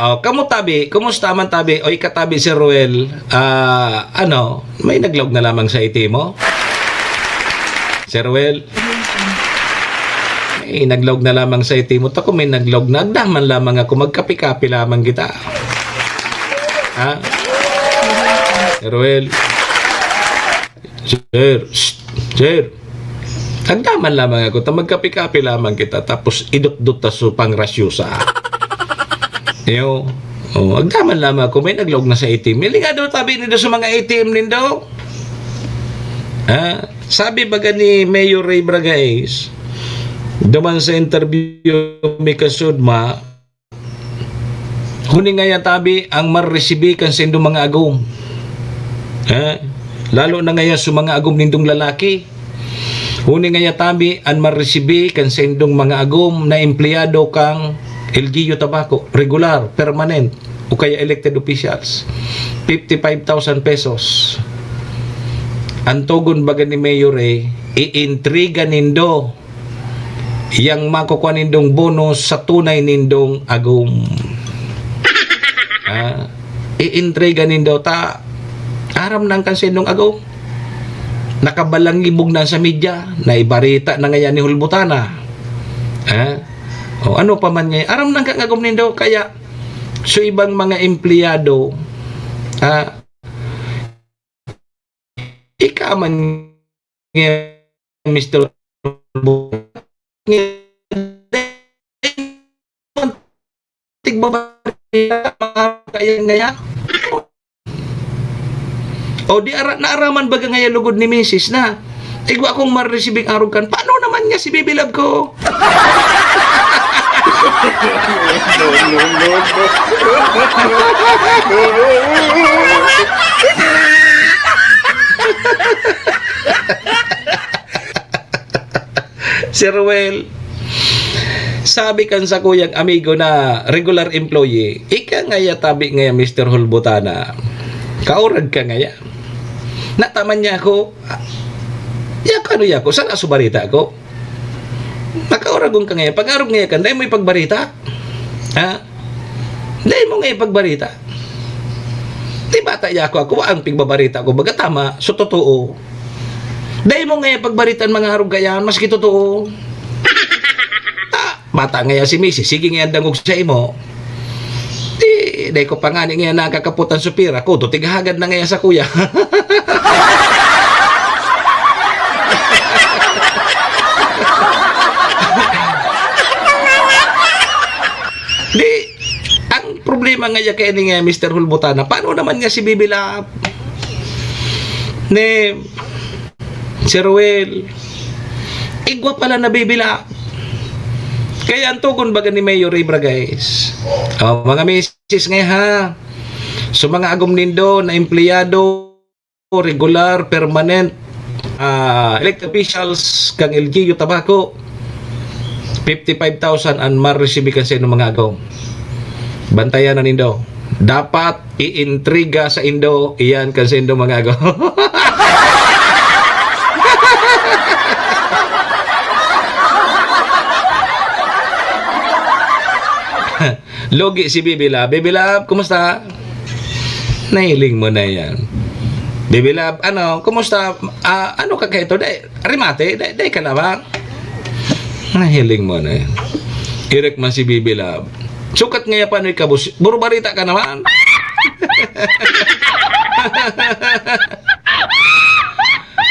Oh, kamo tabi, kumusta man tabi? O, ikatabi si Ruel, ah, ano, may naglaog na lamang sa iti mo? Sir Ruel? May naglaog na lamang sa iti mo. Tako, may naglaog na. Agda man lamang ako, magkape-kape lamang kita. Ha? Sir Ruel? Sir, shh, sir. Agda man lamang ako, ta magkape-kape lamang kita, tapos idotdot ta so pangrasyosa. Iyo, Oh, agdaman lamang ako, may naglaog na sa A T M. Hilinga daw tabi nindo sa mga A T M nindo. Ah, sabi baga ni Mayor Ray Bragais, duman sa interview mi kasudma, huni ngaya tabi ang maresibi kan saindong mga agom. Ha? Lalo na ngaya sa mga agom nindong lalaki. Huni ngaya tabi an maresibi kan saindong mga agom na empleyado kang L G U Tabaco, regular, permanent, o kaya elected officials. Fifty-five thousand pesos. Ang tugon baga ni Mayor eh, iintriga nindo yang makukuha nindong bonus sa tunay nindong agom. Ah, iintriga nindo ta aram nang kan saindong agom. Nakabalangibog na sa media, naibarita na ngayon ni Hulbutana. Ah, o ano pa man ngayon, aram nang kang agom nindo, kaya so ibang mga empleyado, ah, ika man nga, Mister Bo-, tigbabarita, mga kaya ngaya. O di ara-, naaraman baga ngaya lugod ni misis na igwa akong maresibing arog kan, paano naman nga si Bibi Love ko? Sir Ruel, sabi kan sakuyang amigo na regular employee, ika ngaya tabi ngaya, Mister Hulbutana. Kaurag ka ngaya. Nataman niya ako. Yako, ano yako? Saan aso barita ako? Makauragon ka ngaya. Pag-arog ngaya ka, dai mo ipagbarita. Ha? Dai mo ngaya ipagbarita. Di bata yako ako, ang pigbabarita ko. Baga tama, so totoo. Dai mo ngaya ipagbarita ang mga arog kaya, maski totoo. Ah, bata ngaya si misis, sige ngaya dangog sa imo. Di, dai ko pa ngani ngaya nakakapot ang supira ko, to tighagad na ngaya sa kuya. Di, ang problema ngaya kaya ni nga Mister Hulbutana, paano naman nga si Bibi Love? Ni Sir Ruel, igwa pala na Bibi Love. Kaya ang tugon baga ni Mayor Ibra, guys. Oh, mga misis nga ha. So, mga agom nindo na empleyado, regular, permanent, ah, elected officials kang L G U Tabaco, fifty-five thousand an maresibi kan saindong mga agom. Bantayan na nindo. Dapat iintriga saindo iyan kan saindong mga agom. Lugi si Bibi Love. Bibi Love, kumusta? Nahiling mo na yan. Bibi Love, ano, kumusta? Ah, ano ka kaito? Dai, remate? Dai, dai ka na ba? Nahiling mo na yan. Irek man si Bibi Love. Sukat ngaya pa ano ikabos? Burubarita ka naman.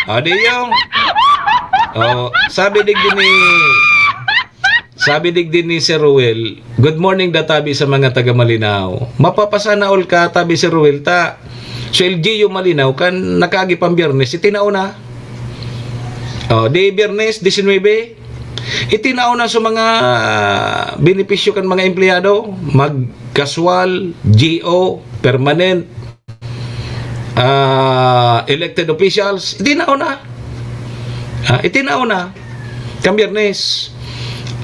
O, di yung, o, sabi digdi ni, sabi digdi ni Sir Ruel, "Good morning da tabi sa mga taga Malinao." Mapapasana all ka, tabi Sir Ruel, ta. So, L G U Malinao, kan nakaagi pang Biyernes, itinao na. O, di Biyernes, disinwebe, itinao na sa mga benepisyo kan mga empleyado, mag-casual, G O, permanent, ah, elected officials, itinao na. Ah, itinao na. Kan Biyernes.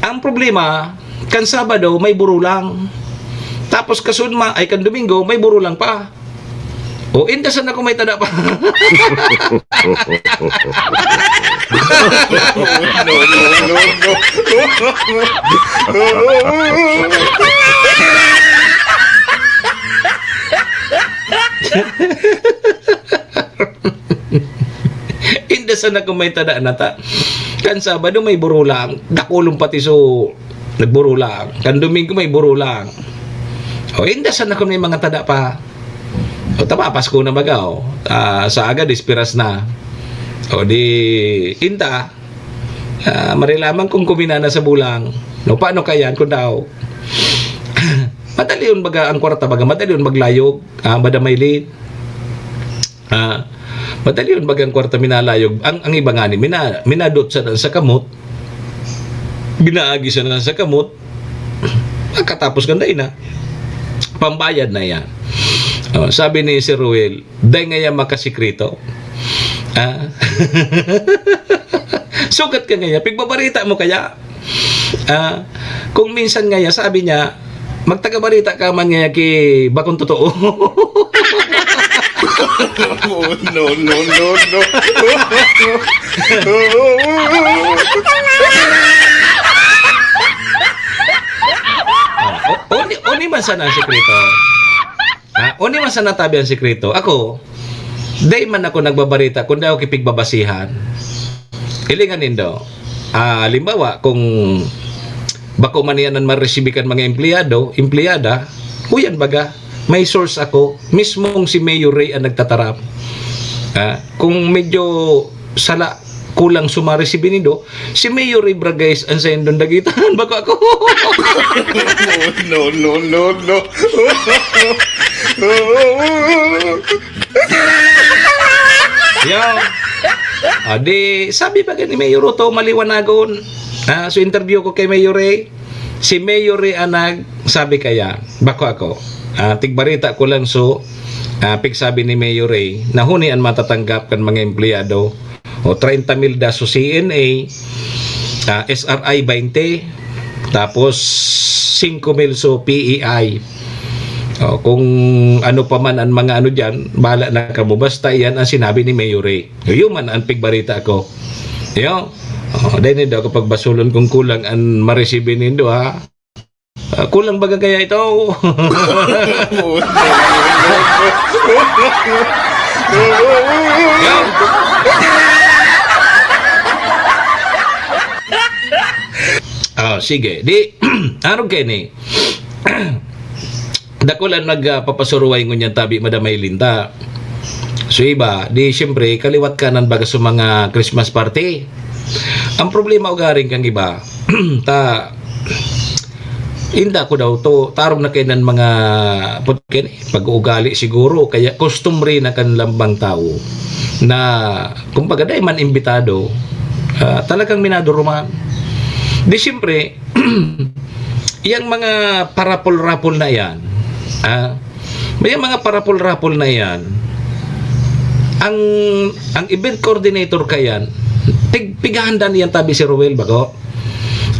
Ang problema, kan Sabado, may burulang. Tapos kasudma, ay kan Domingo, may burulang pa. O, inda sana kung may tada pa. Inda sana kung may tada na ta. Kan Sabado may burulang, dakulon pati so nagburulang. Kan Domingo may burulang. O, inda sana kung may mga tada pa. O, tama, Pasko na baga, o. Ah, sa aga, dispiras na. O, di, inda, ah, marilaman kung kumina na sa bulang. No, paano kaya kung daw? Madalion baga ang kwarta, baga madalion maglayog, ah, Madam Maylin. Ah, madalion baga ang kwarta minalayog. Ang, ang iba ngani, mina-, minadot sa, sa kamot. Binaagi sa, sa kamot. Pagkatapos kan dai na. Pambayad na yan. Oh, sabi ni Sir Ruel, "Dai ngaya makasikreto." Ah? Sugat ka ngaya, pigbabarita mo kaya? Ah, kung minsan ngaya, sabi niya, "Magtagabarita ka man ngaya ki bakong totoo." Oh, no, no, no, no. Ah, o-, oni, oni man sana ang sikreto. Ah, oni man sana tabi ang sikreto. Ako, dai man ako nagbabarita, kundi ako kipigbabasihan. Hilingan nindo. Ah, halimbawa, kung bako man iyan an maresibi kan mga empleyado, empleyada, uyan baga, may source ako, mismong si Mayor Ray ang nagtataram. Ah, kung medyo sala, kulang sa maresibi nindo, si Mayor Ray Bragais ang saindong dagitan, bako ako. No, no, no, no. Yo. Ah, di, sabi pa ni Mayor Otto, maliwanagon. Ah, so interview ko kay Mayor Ray. Si Mayor Ray ang nagsabi kaya, bako ako. Ah, tigbarita ko lang, so, ah, pigsabi ni Mayor Ray, na huni an matatanggap kan mga empleyado, o treinta mil da sa C N A, ah, S R I twenty, tapos singko mil sa P E I. O, kung ano pa man ang mga ano diyan, bahala na kamo. Basta iyan ang sinabi ni Mayor Ray. Iyo man ang pigbarita ko. Iyo. O, dai nindo ako pagbasulon kung kulang an maresibi nindo, ha? Ah, kulang baga kaya ito? Oh, sige. Di, arog kaini. Dakul an nagpapasuruway ngunyan tabi, Madam Maylin, ta. So, iba, di siyempre, kaliwat kanan baga sa mga Christmas party. Ang problema ugaring kang iba, ta, inda ko daw to, tarong na kainan mga, put-, ken-, pag-uugali siguro, kaya customary na kan lambang tawo na, kumbaga, dai man imbitado, ah, talagang minaduruman. Di siyempre, yang mga parapol-rapol na yan, ah, may mga parapol-rapol na yan, ang, ang event coordinator ka yan, pig-, pighahanda niyan tabi si Roel, bako?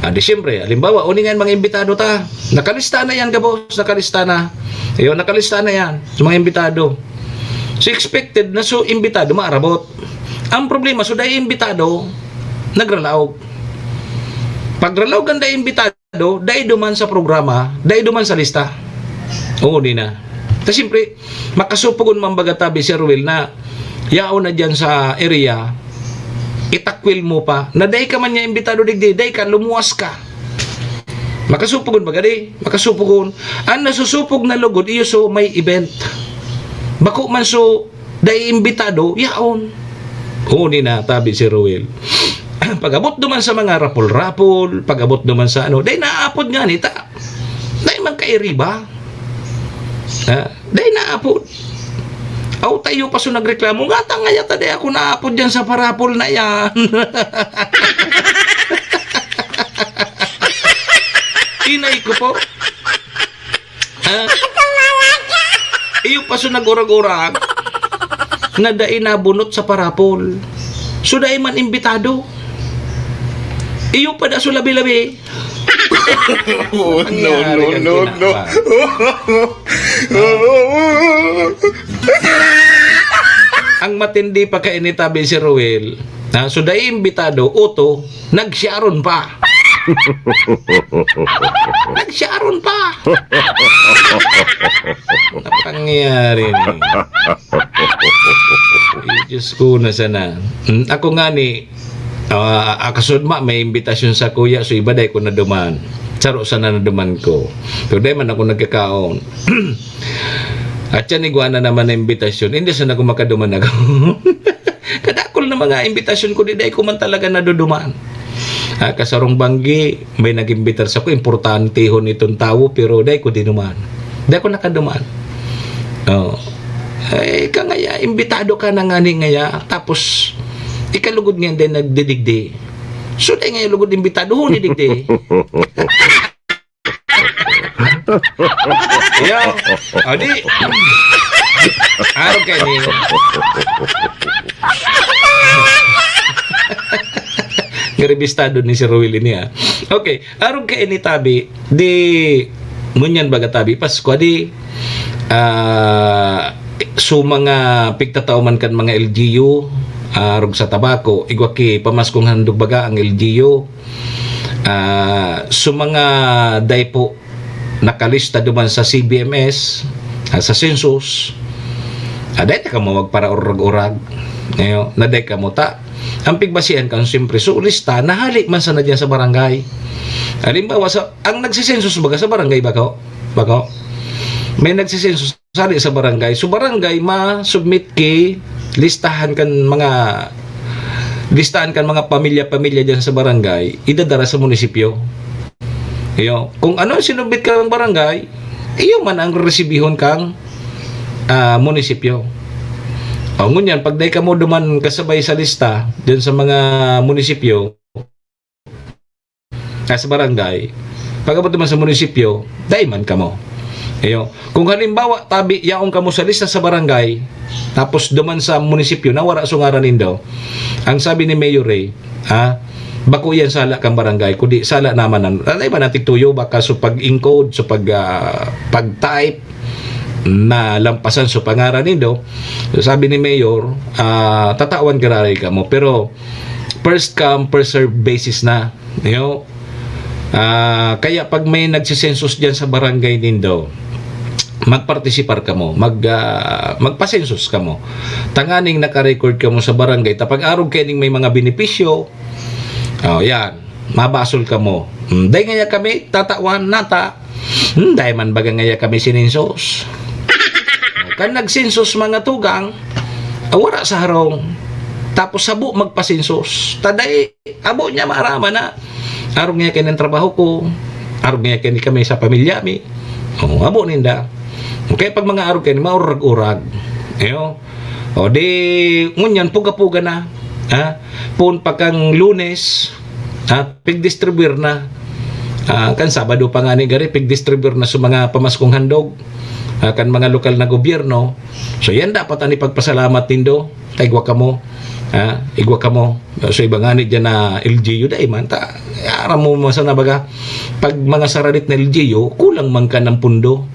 Ah, di siyempre, halimbawa, uningan mga imbitado ta, nakalista na yan, gabos, nakalista na. Ayun, nakalista na yan, sa mga imbitado. So, expected na so imbitado maarabot. Ang problema, so dai imbitado, nagralaog. Pagralaog kan dai imbitado, dai duman sa programa, dai duman sa lista. Oo, di na. Ta siyempre, makasupogon man baga tabi, Sir Will, na yaon na diyan sa area, itakwil mo pa, na dai ka man niya imbitado digdi, dai ka, lumuwas ka. Makasupogon baga di? Makasupogon. Ang nasusupog na lugod, iyo so may event. Bako man so dai imbitado, yaon. Oo, ni na, tabi si Ruel. Pag-abot duman sa mga rapol-rapol, pag-abot duman sa ano, dai naapod nga ni ta. Dai man kairiba. Ha? Dai naapod. Aw, tayo pa so nagreklamo, nga ta ngaya ta dai ako naapod diyan sa parapol na yan. Inay ko po. Ha? Iyo pa so nag-urag-urag na dai nabunot sa parapol. So, dai man imbitado. Iyo pa da so labi-labi. Oh, no, Nangyari no, kang no, no. Tinapa. Ang matindi pa kaini, tabi si Ruel. Ha? So, dai imbitado, uto, nagsiaron pa. Nagsiaron pa. Napangyari ni. Ay, Diyos ko, na sana. Hmm, ako nga ni, ah, ah, kasudma, may imbitasyon sa kuya, so iba dai ko naduman. Saro sana naduman ko. Pero dai man ako nagkakaon. At yan, igwa na naman na imbitasyon. Hindi sana ako makaduman ako. Kadakol na mga imbitasyon ko, di dai ko man talaga naduduman. Ah, kasarong banggi, may nag-imbitar sako, importantehon itong tawo, pero dai ko dinuman. Dai ko nakaduman. Oh. Eh, ka ngaya, imbitado ka na ngani ngaya, tapos ikalugod nga dai nagdidigdi. So, dai ngaya lugod imbitado, huli digdi. Yo, o di. Arog kaini. Niribistado ni si Ruel ini, ah. Okay, arog kaini tabi, di, ngunyan baga tabi, Pasko, di, ah, so mga pigtatao man kan mga L G U, ah, arog sa tabako, igwa ki pamaskong handog baga ang L G U. Ah, so mga dai po nakalista duman sa C B M S, ah, sa census, ah, dai na kamo magparaurag-urag. Ngayon, na dai kamo ta. Ang pigbasihan kan, siyempre, so, lista, nahali man sana diyan sa barangay. Halimbawa, sa, ang nagsisensus baga sa barangay, bako? Bako? May nagsisensus sali sa barangay. So, barangay, ma-submit ki listahan kan mga, listahan kan mga pamilya-pamilya diyan sa barangay, idadara sa munisipyo. Iyo, kung ano ang sinubmit kan barangay, iyo man ang resibihon kang, ah, munisipyo. O, ngunyan, pag dai kamo duman kasabay sa lista, dyan sa mga munisipyo, ah, sa barangay, pag-abot duman sa munisipyo, dai man kamo. Iyo, kung halimbawa, tabi, yaon kamo sa lista sa barangay, tapos duman sa munisipyo, nawara so ngaran nindo, ang sabi ni Mayor Ray, ha, bako yan sala kan barangay, kundi sala naman ang, ano ba, natin tuyo, baka so pag-encode, so pag, ah, pag-type, na lampasan so pangaran nindo. So, sabi ni Mayor, ah, tatawan giraray kamo. Pero, first come, first serve basis na. Iyo, ah, kaya pag may nagsisensus dyan sa barangay nindo, magpartisipar kamo, mag, ah, magpasensus kamo. Tanganing naka-record kamo sa barangay, ta pag-arog kayo ning may mga benepisyo, oh, yan, mabasol kamo. Hmm, dai ngaya kami tatawan nata. Hmm, dai man baga ngaya kami sininsos. Kan nagsinsos mga tugang, ah, wara sa harong. Tapos sabo magpasinsos. Ta dai, abo niya maaraman na. Arog niya kini ang trabaho ko. Arog niya kini kami sa pamilya mi. Oh, abo ninda. Kaya pag mga arog kini, maurag-urag. Iyo. O di, ngunyan, puga-puga na. Ha? Poon pa kang Lunes, ha? Pigdistribuyar na. Ah, kan Sabado pa nga ni gari, pigdistribuyar na sa mga pamaskong handog, ah, kan mga lokal na gobyerno. So, yan dapat ang ipagpasalamat nindo. Ta igwa kamo. Ha? Igwa kamo. So, iba nga ni dyan na L G U, dai man. Ta, aram mo, masa na baga, pag mga saradit na L G U, kulang man ka ng pundo.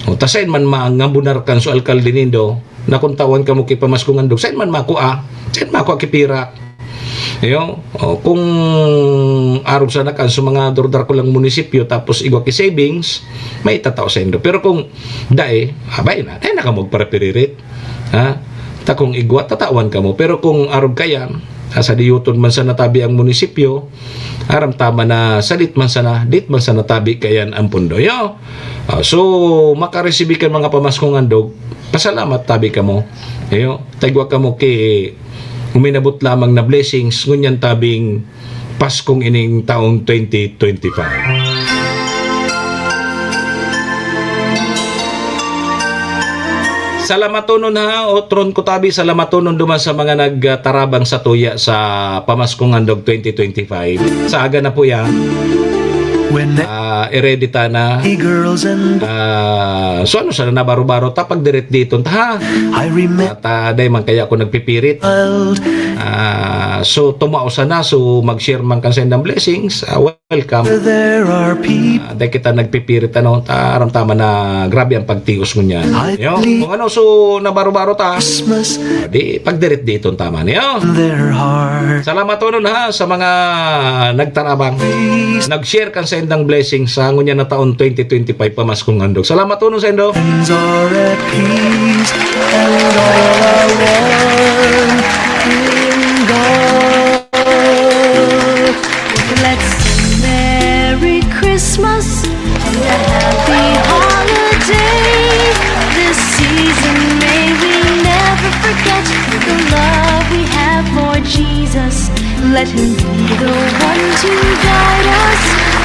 O, ta sain man mangabunar kan so alkalde nindo, na kung tawan kamo ki pamaskong handog, sain man makua? Sain makua ki pirak? Iyo, o, kung arog sana kan sa mga durdar ko lang munisipyo, tapos igwa ki savings, may tatao saindo. Pero kung dai, abay na, dai na kamo magparapiririt. Ha? Ta kung igwa, tatawan kamo. Pero kung arog kaya, ah, sa diyuton man sana tabi ang munisipyo, aram tama na sadit man sana, dit man sana tabi kayan ang pundo. Iyo. Ah, so, makaresibi kan mga pamaskong handog, pasalamat tabi kamo. Iyo, ta igwa kamo ki uminabot lamang na blessings, ngunyan tabing Paskong ining taong twenty twenty-five. Salamatonon ha, otron ko tabi, salamatonon duman sa mga nagtarabang sa tuya sa pamaskong handog twenty twenty-five. Sa aga na po yan. When Ah, eredita na. Girls and Ah, so ano sana na baro-baro ta pag diret diton ta, ha? I remember At, ah, dai man kaya ako nagpipirit. Ah, so tumao sana, so mag-share man kan sendang blessings. Ah, welcome. There are people Ah, dai kita nagpipirit, ano, ta, aram tama na grabe ang pagtios ngunyan. Yo, kung ano, so nabaro-baro ta. Christmas Ah, di, pag diret diton tama niyo. Their heart. Salamatonon ha sa mga nagtarabang, nag-share kan sendang blessings sa ngunyan na taon twenty twenty-five pamaskong handog. Salamatonon saindo. Are at peace, and all are one in God. Let's sing Merry Christmas and a Happy Holiday. This season may we never forget the love we have for Jesus. Let him be the one to guide us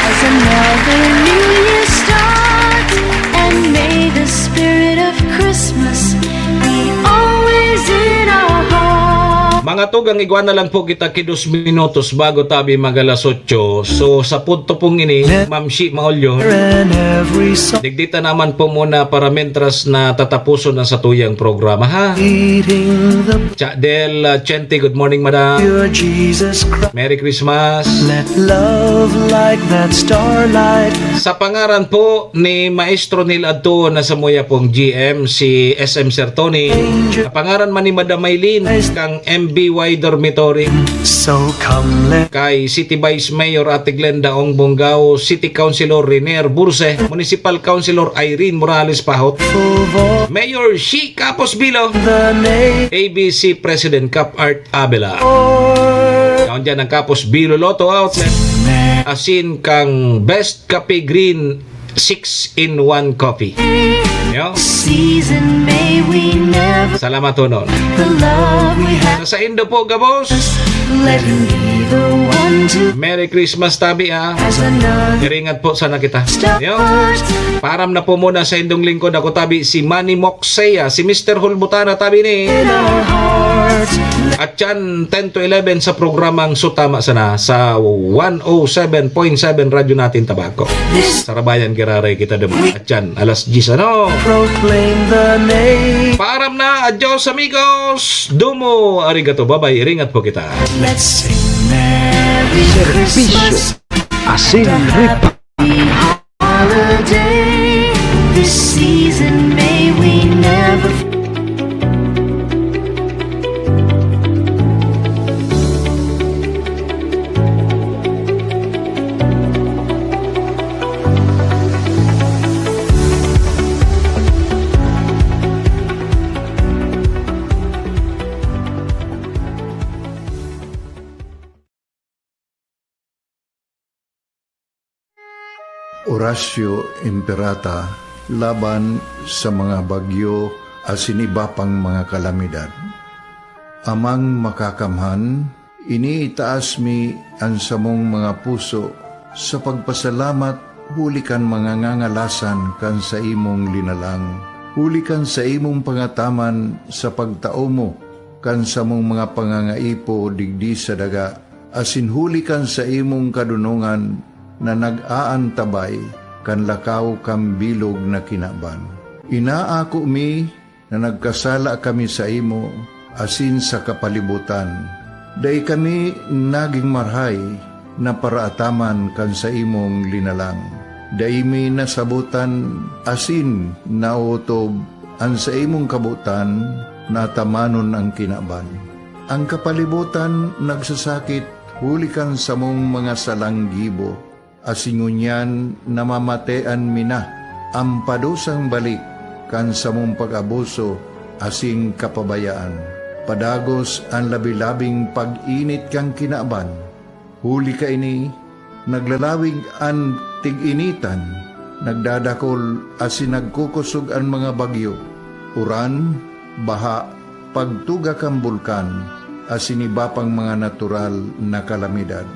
as another new year starts. And may the spirit of Christmas be always in our hearts. Mga tugang, igwa na lang po kita ki dos minutos bago tabi mag alas otso. So, sa punto pong ini, Ma'am Shi Maulyo, And every song digdi ta naman po muna para mentras na tatapuson ang satuyang programa, ha? Leading the Cha Del, uh, Chente, good morning, madam. Your Jesus Christ. Merry Christmas. Let love like that starlight. Sa pangaran po ni Maestro Neil Adtuon na samuya pong G M, si S M Sir Tony. Angel. Sa pangaran man ni Madam Maylin, kang M B Y Dormitory. So come, let Kay City Vice Mayor Ate Glenda Ong Bongao, City Councilor Renier Burse, Municipal Councilor Irene Morales Pahot, Mayor Shi Capos Bilo, the name A B C President Cap Art Abela. Yaon dyan ang Capos Bilo Lotto Outlet. Asin kang Best Cafe Green six-in-one Coffee. Yo. Season may we never Salamat, Honon. The love we have. Sa saindo po, gabos. Let him be the one to Merry Christmas, tabi, ha. As another Iringat po sana kita. Yo. Param na po muna sa indong lingkod. Ako tabi si Manny Moxea, si Mister Hulbutana tabi ni. In our hearts. At yan, ten to eleven sa programang Sutama Sana sa one oh seven point seven Radyo Natin Tabaco. This Sarabayan, giraray kita duman. At yan, alas diyes, ano? Proclaim the name. Param na, adios amigos. Domo arigato, babay, iringat po kita. Let's sing Merry Christmas. Asin ripa. Holiday this season, may we never Oratio Imperata laban sa mga bagyo asin iba pang mga kalamidad. Amang Makakamhan, iniitaas mi an samong mga puso sa pagpasalamat huli kan mga ngangalasan kan saimong linalang, huli kan saimong pangataman sa pagtao mo kan samong mga pangangaipo digdi sa daga, asin huli kan saimong kadonongan na nag-aantabay kan lakaw kan bilog na kinaban. Inaako mi na nagkasala kami saimo asin sa kapalibotan. Dai kami nagin marahay na paraataman kan saimong linalang. Dai mi nasabotan asin naotob an saimong kabotan na atamanon an kinaban. An kapalibotan nagsasakit huli kan samong mga salang gibo, asin ngunyan namamatean mi na an padusang balik kan samong pag-abuso asin kapabayaan. Padagos an labi-labing pag-init kan kinaban. Huli kaini, naglalawig an tig-initan, nagdadakol asin nagkukosog an mga bagyo, uran, baha, pagtuga kan bulkan, asin iba pang mga natural na kalamidad.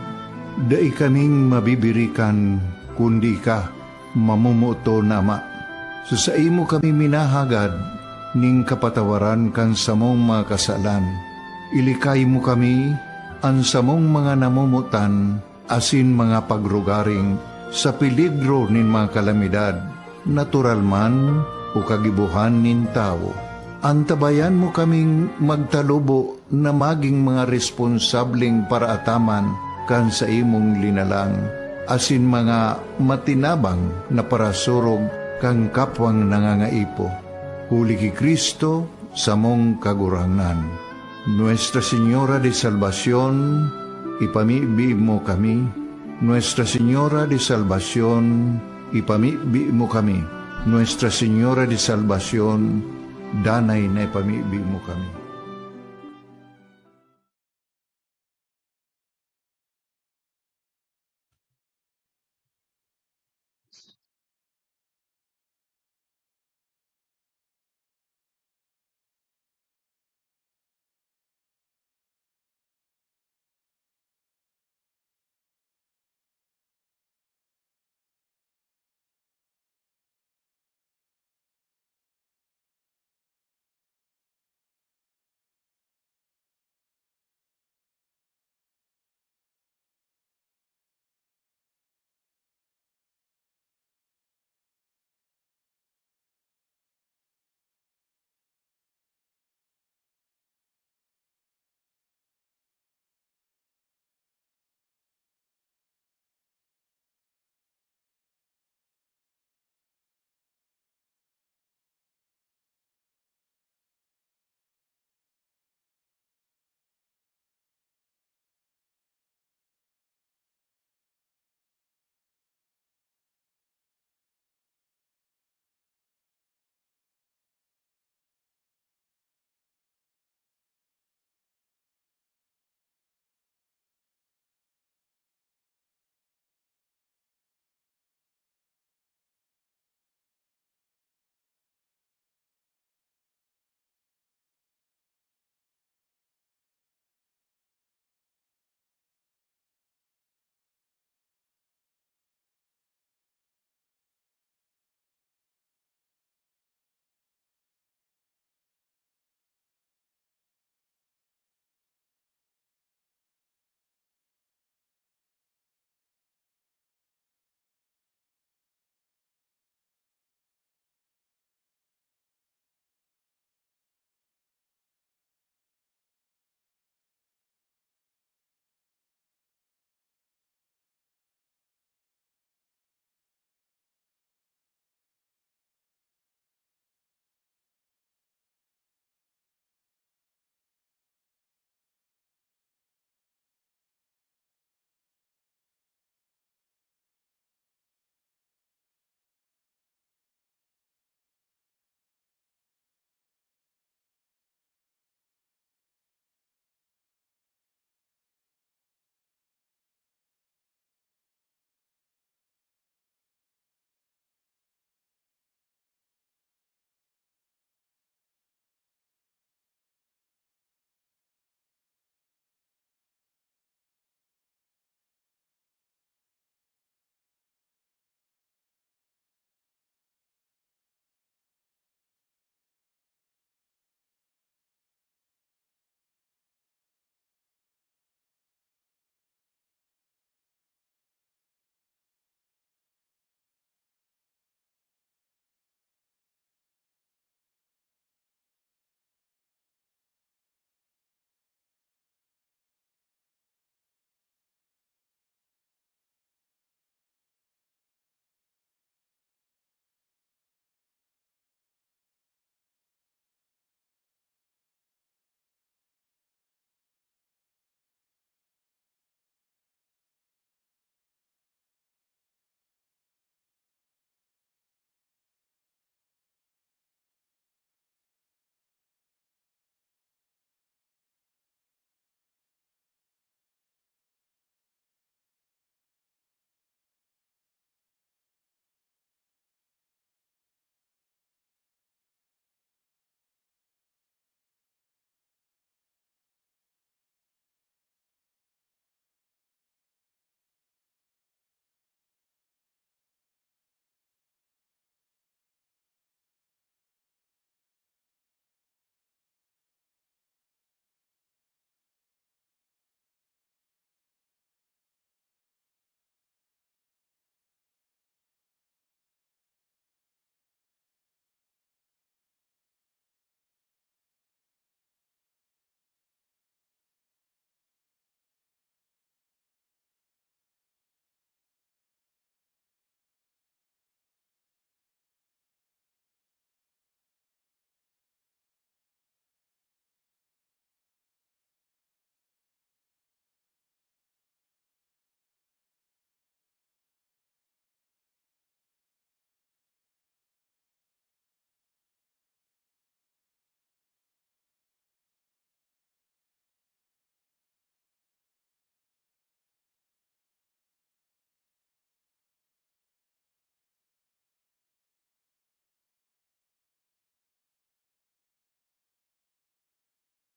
Dai kaming mabibirikan, kundi ika, mamomoton na Ama. Sa saimo kami minahagad nin kapatawaran kan samong mga kasalan. Ilikay mo kami, an samong mga namomotan, asin mga pagrugaring sa peligro nin mga kalamidad, natural man o kagibohan nin tawo. Antabayan mo kaming magtalubo na magin mga responsableng paraataman kan saimong linalang, asin mga matinabang na parasurog kan kapwang nangangaipo. Huli ki Cristo, samong Kagurangnan. Nuestra Señora de Salvacion, ipamibi mo kami. Nuestra Señora de Salvacion, ipamibi mo kami. Nuestra Señora de Salvacion, danay na ipamibi mo kami.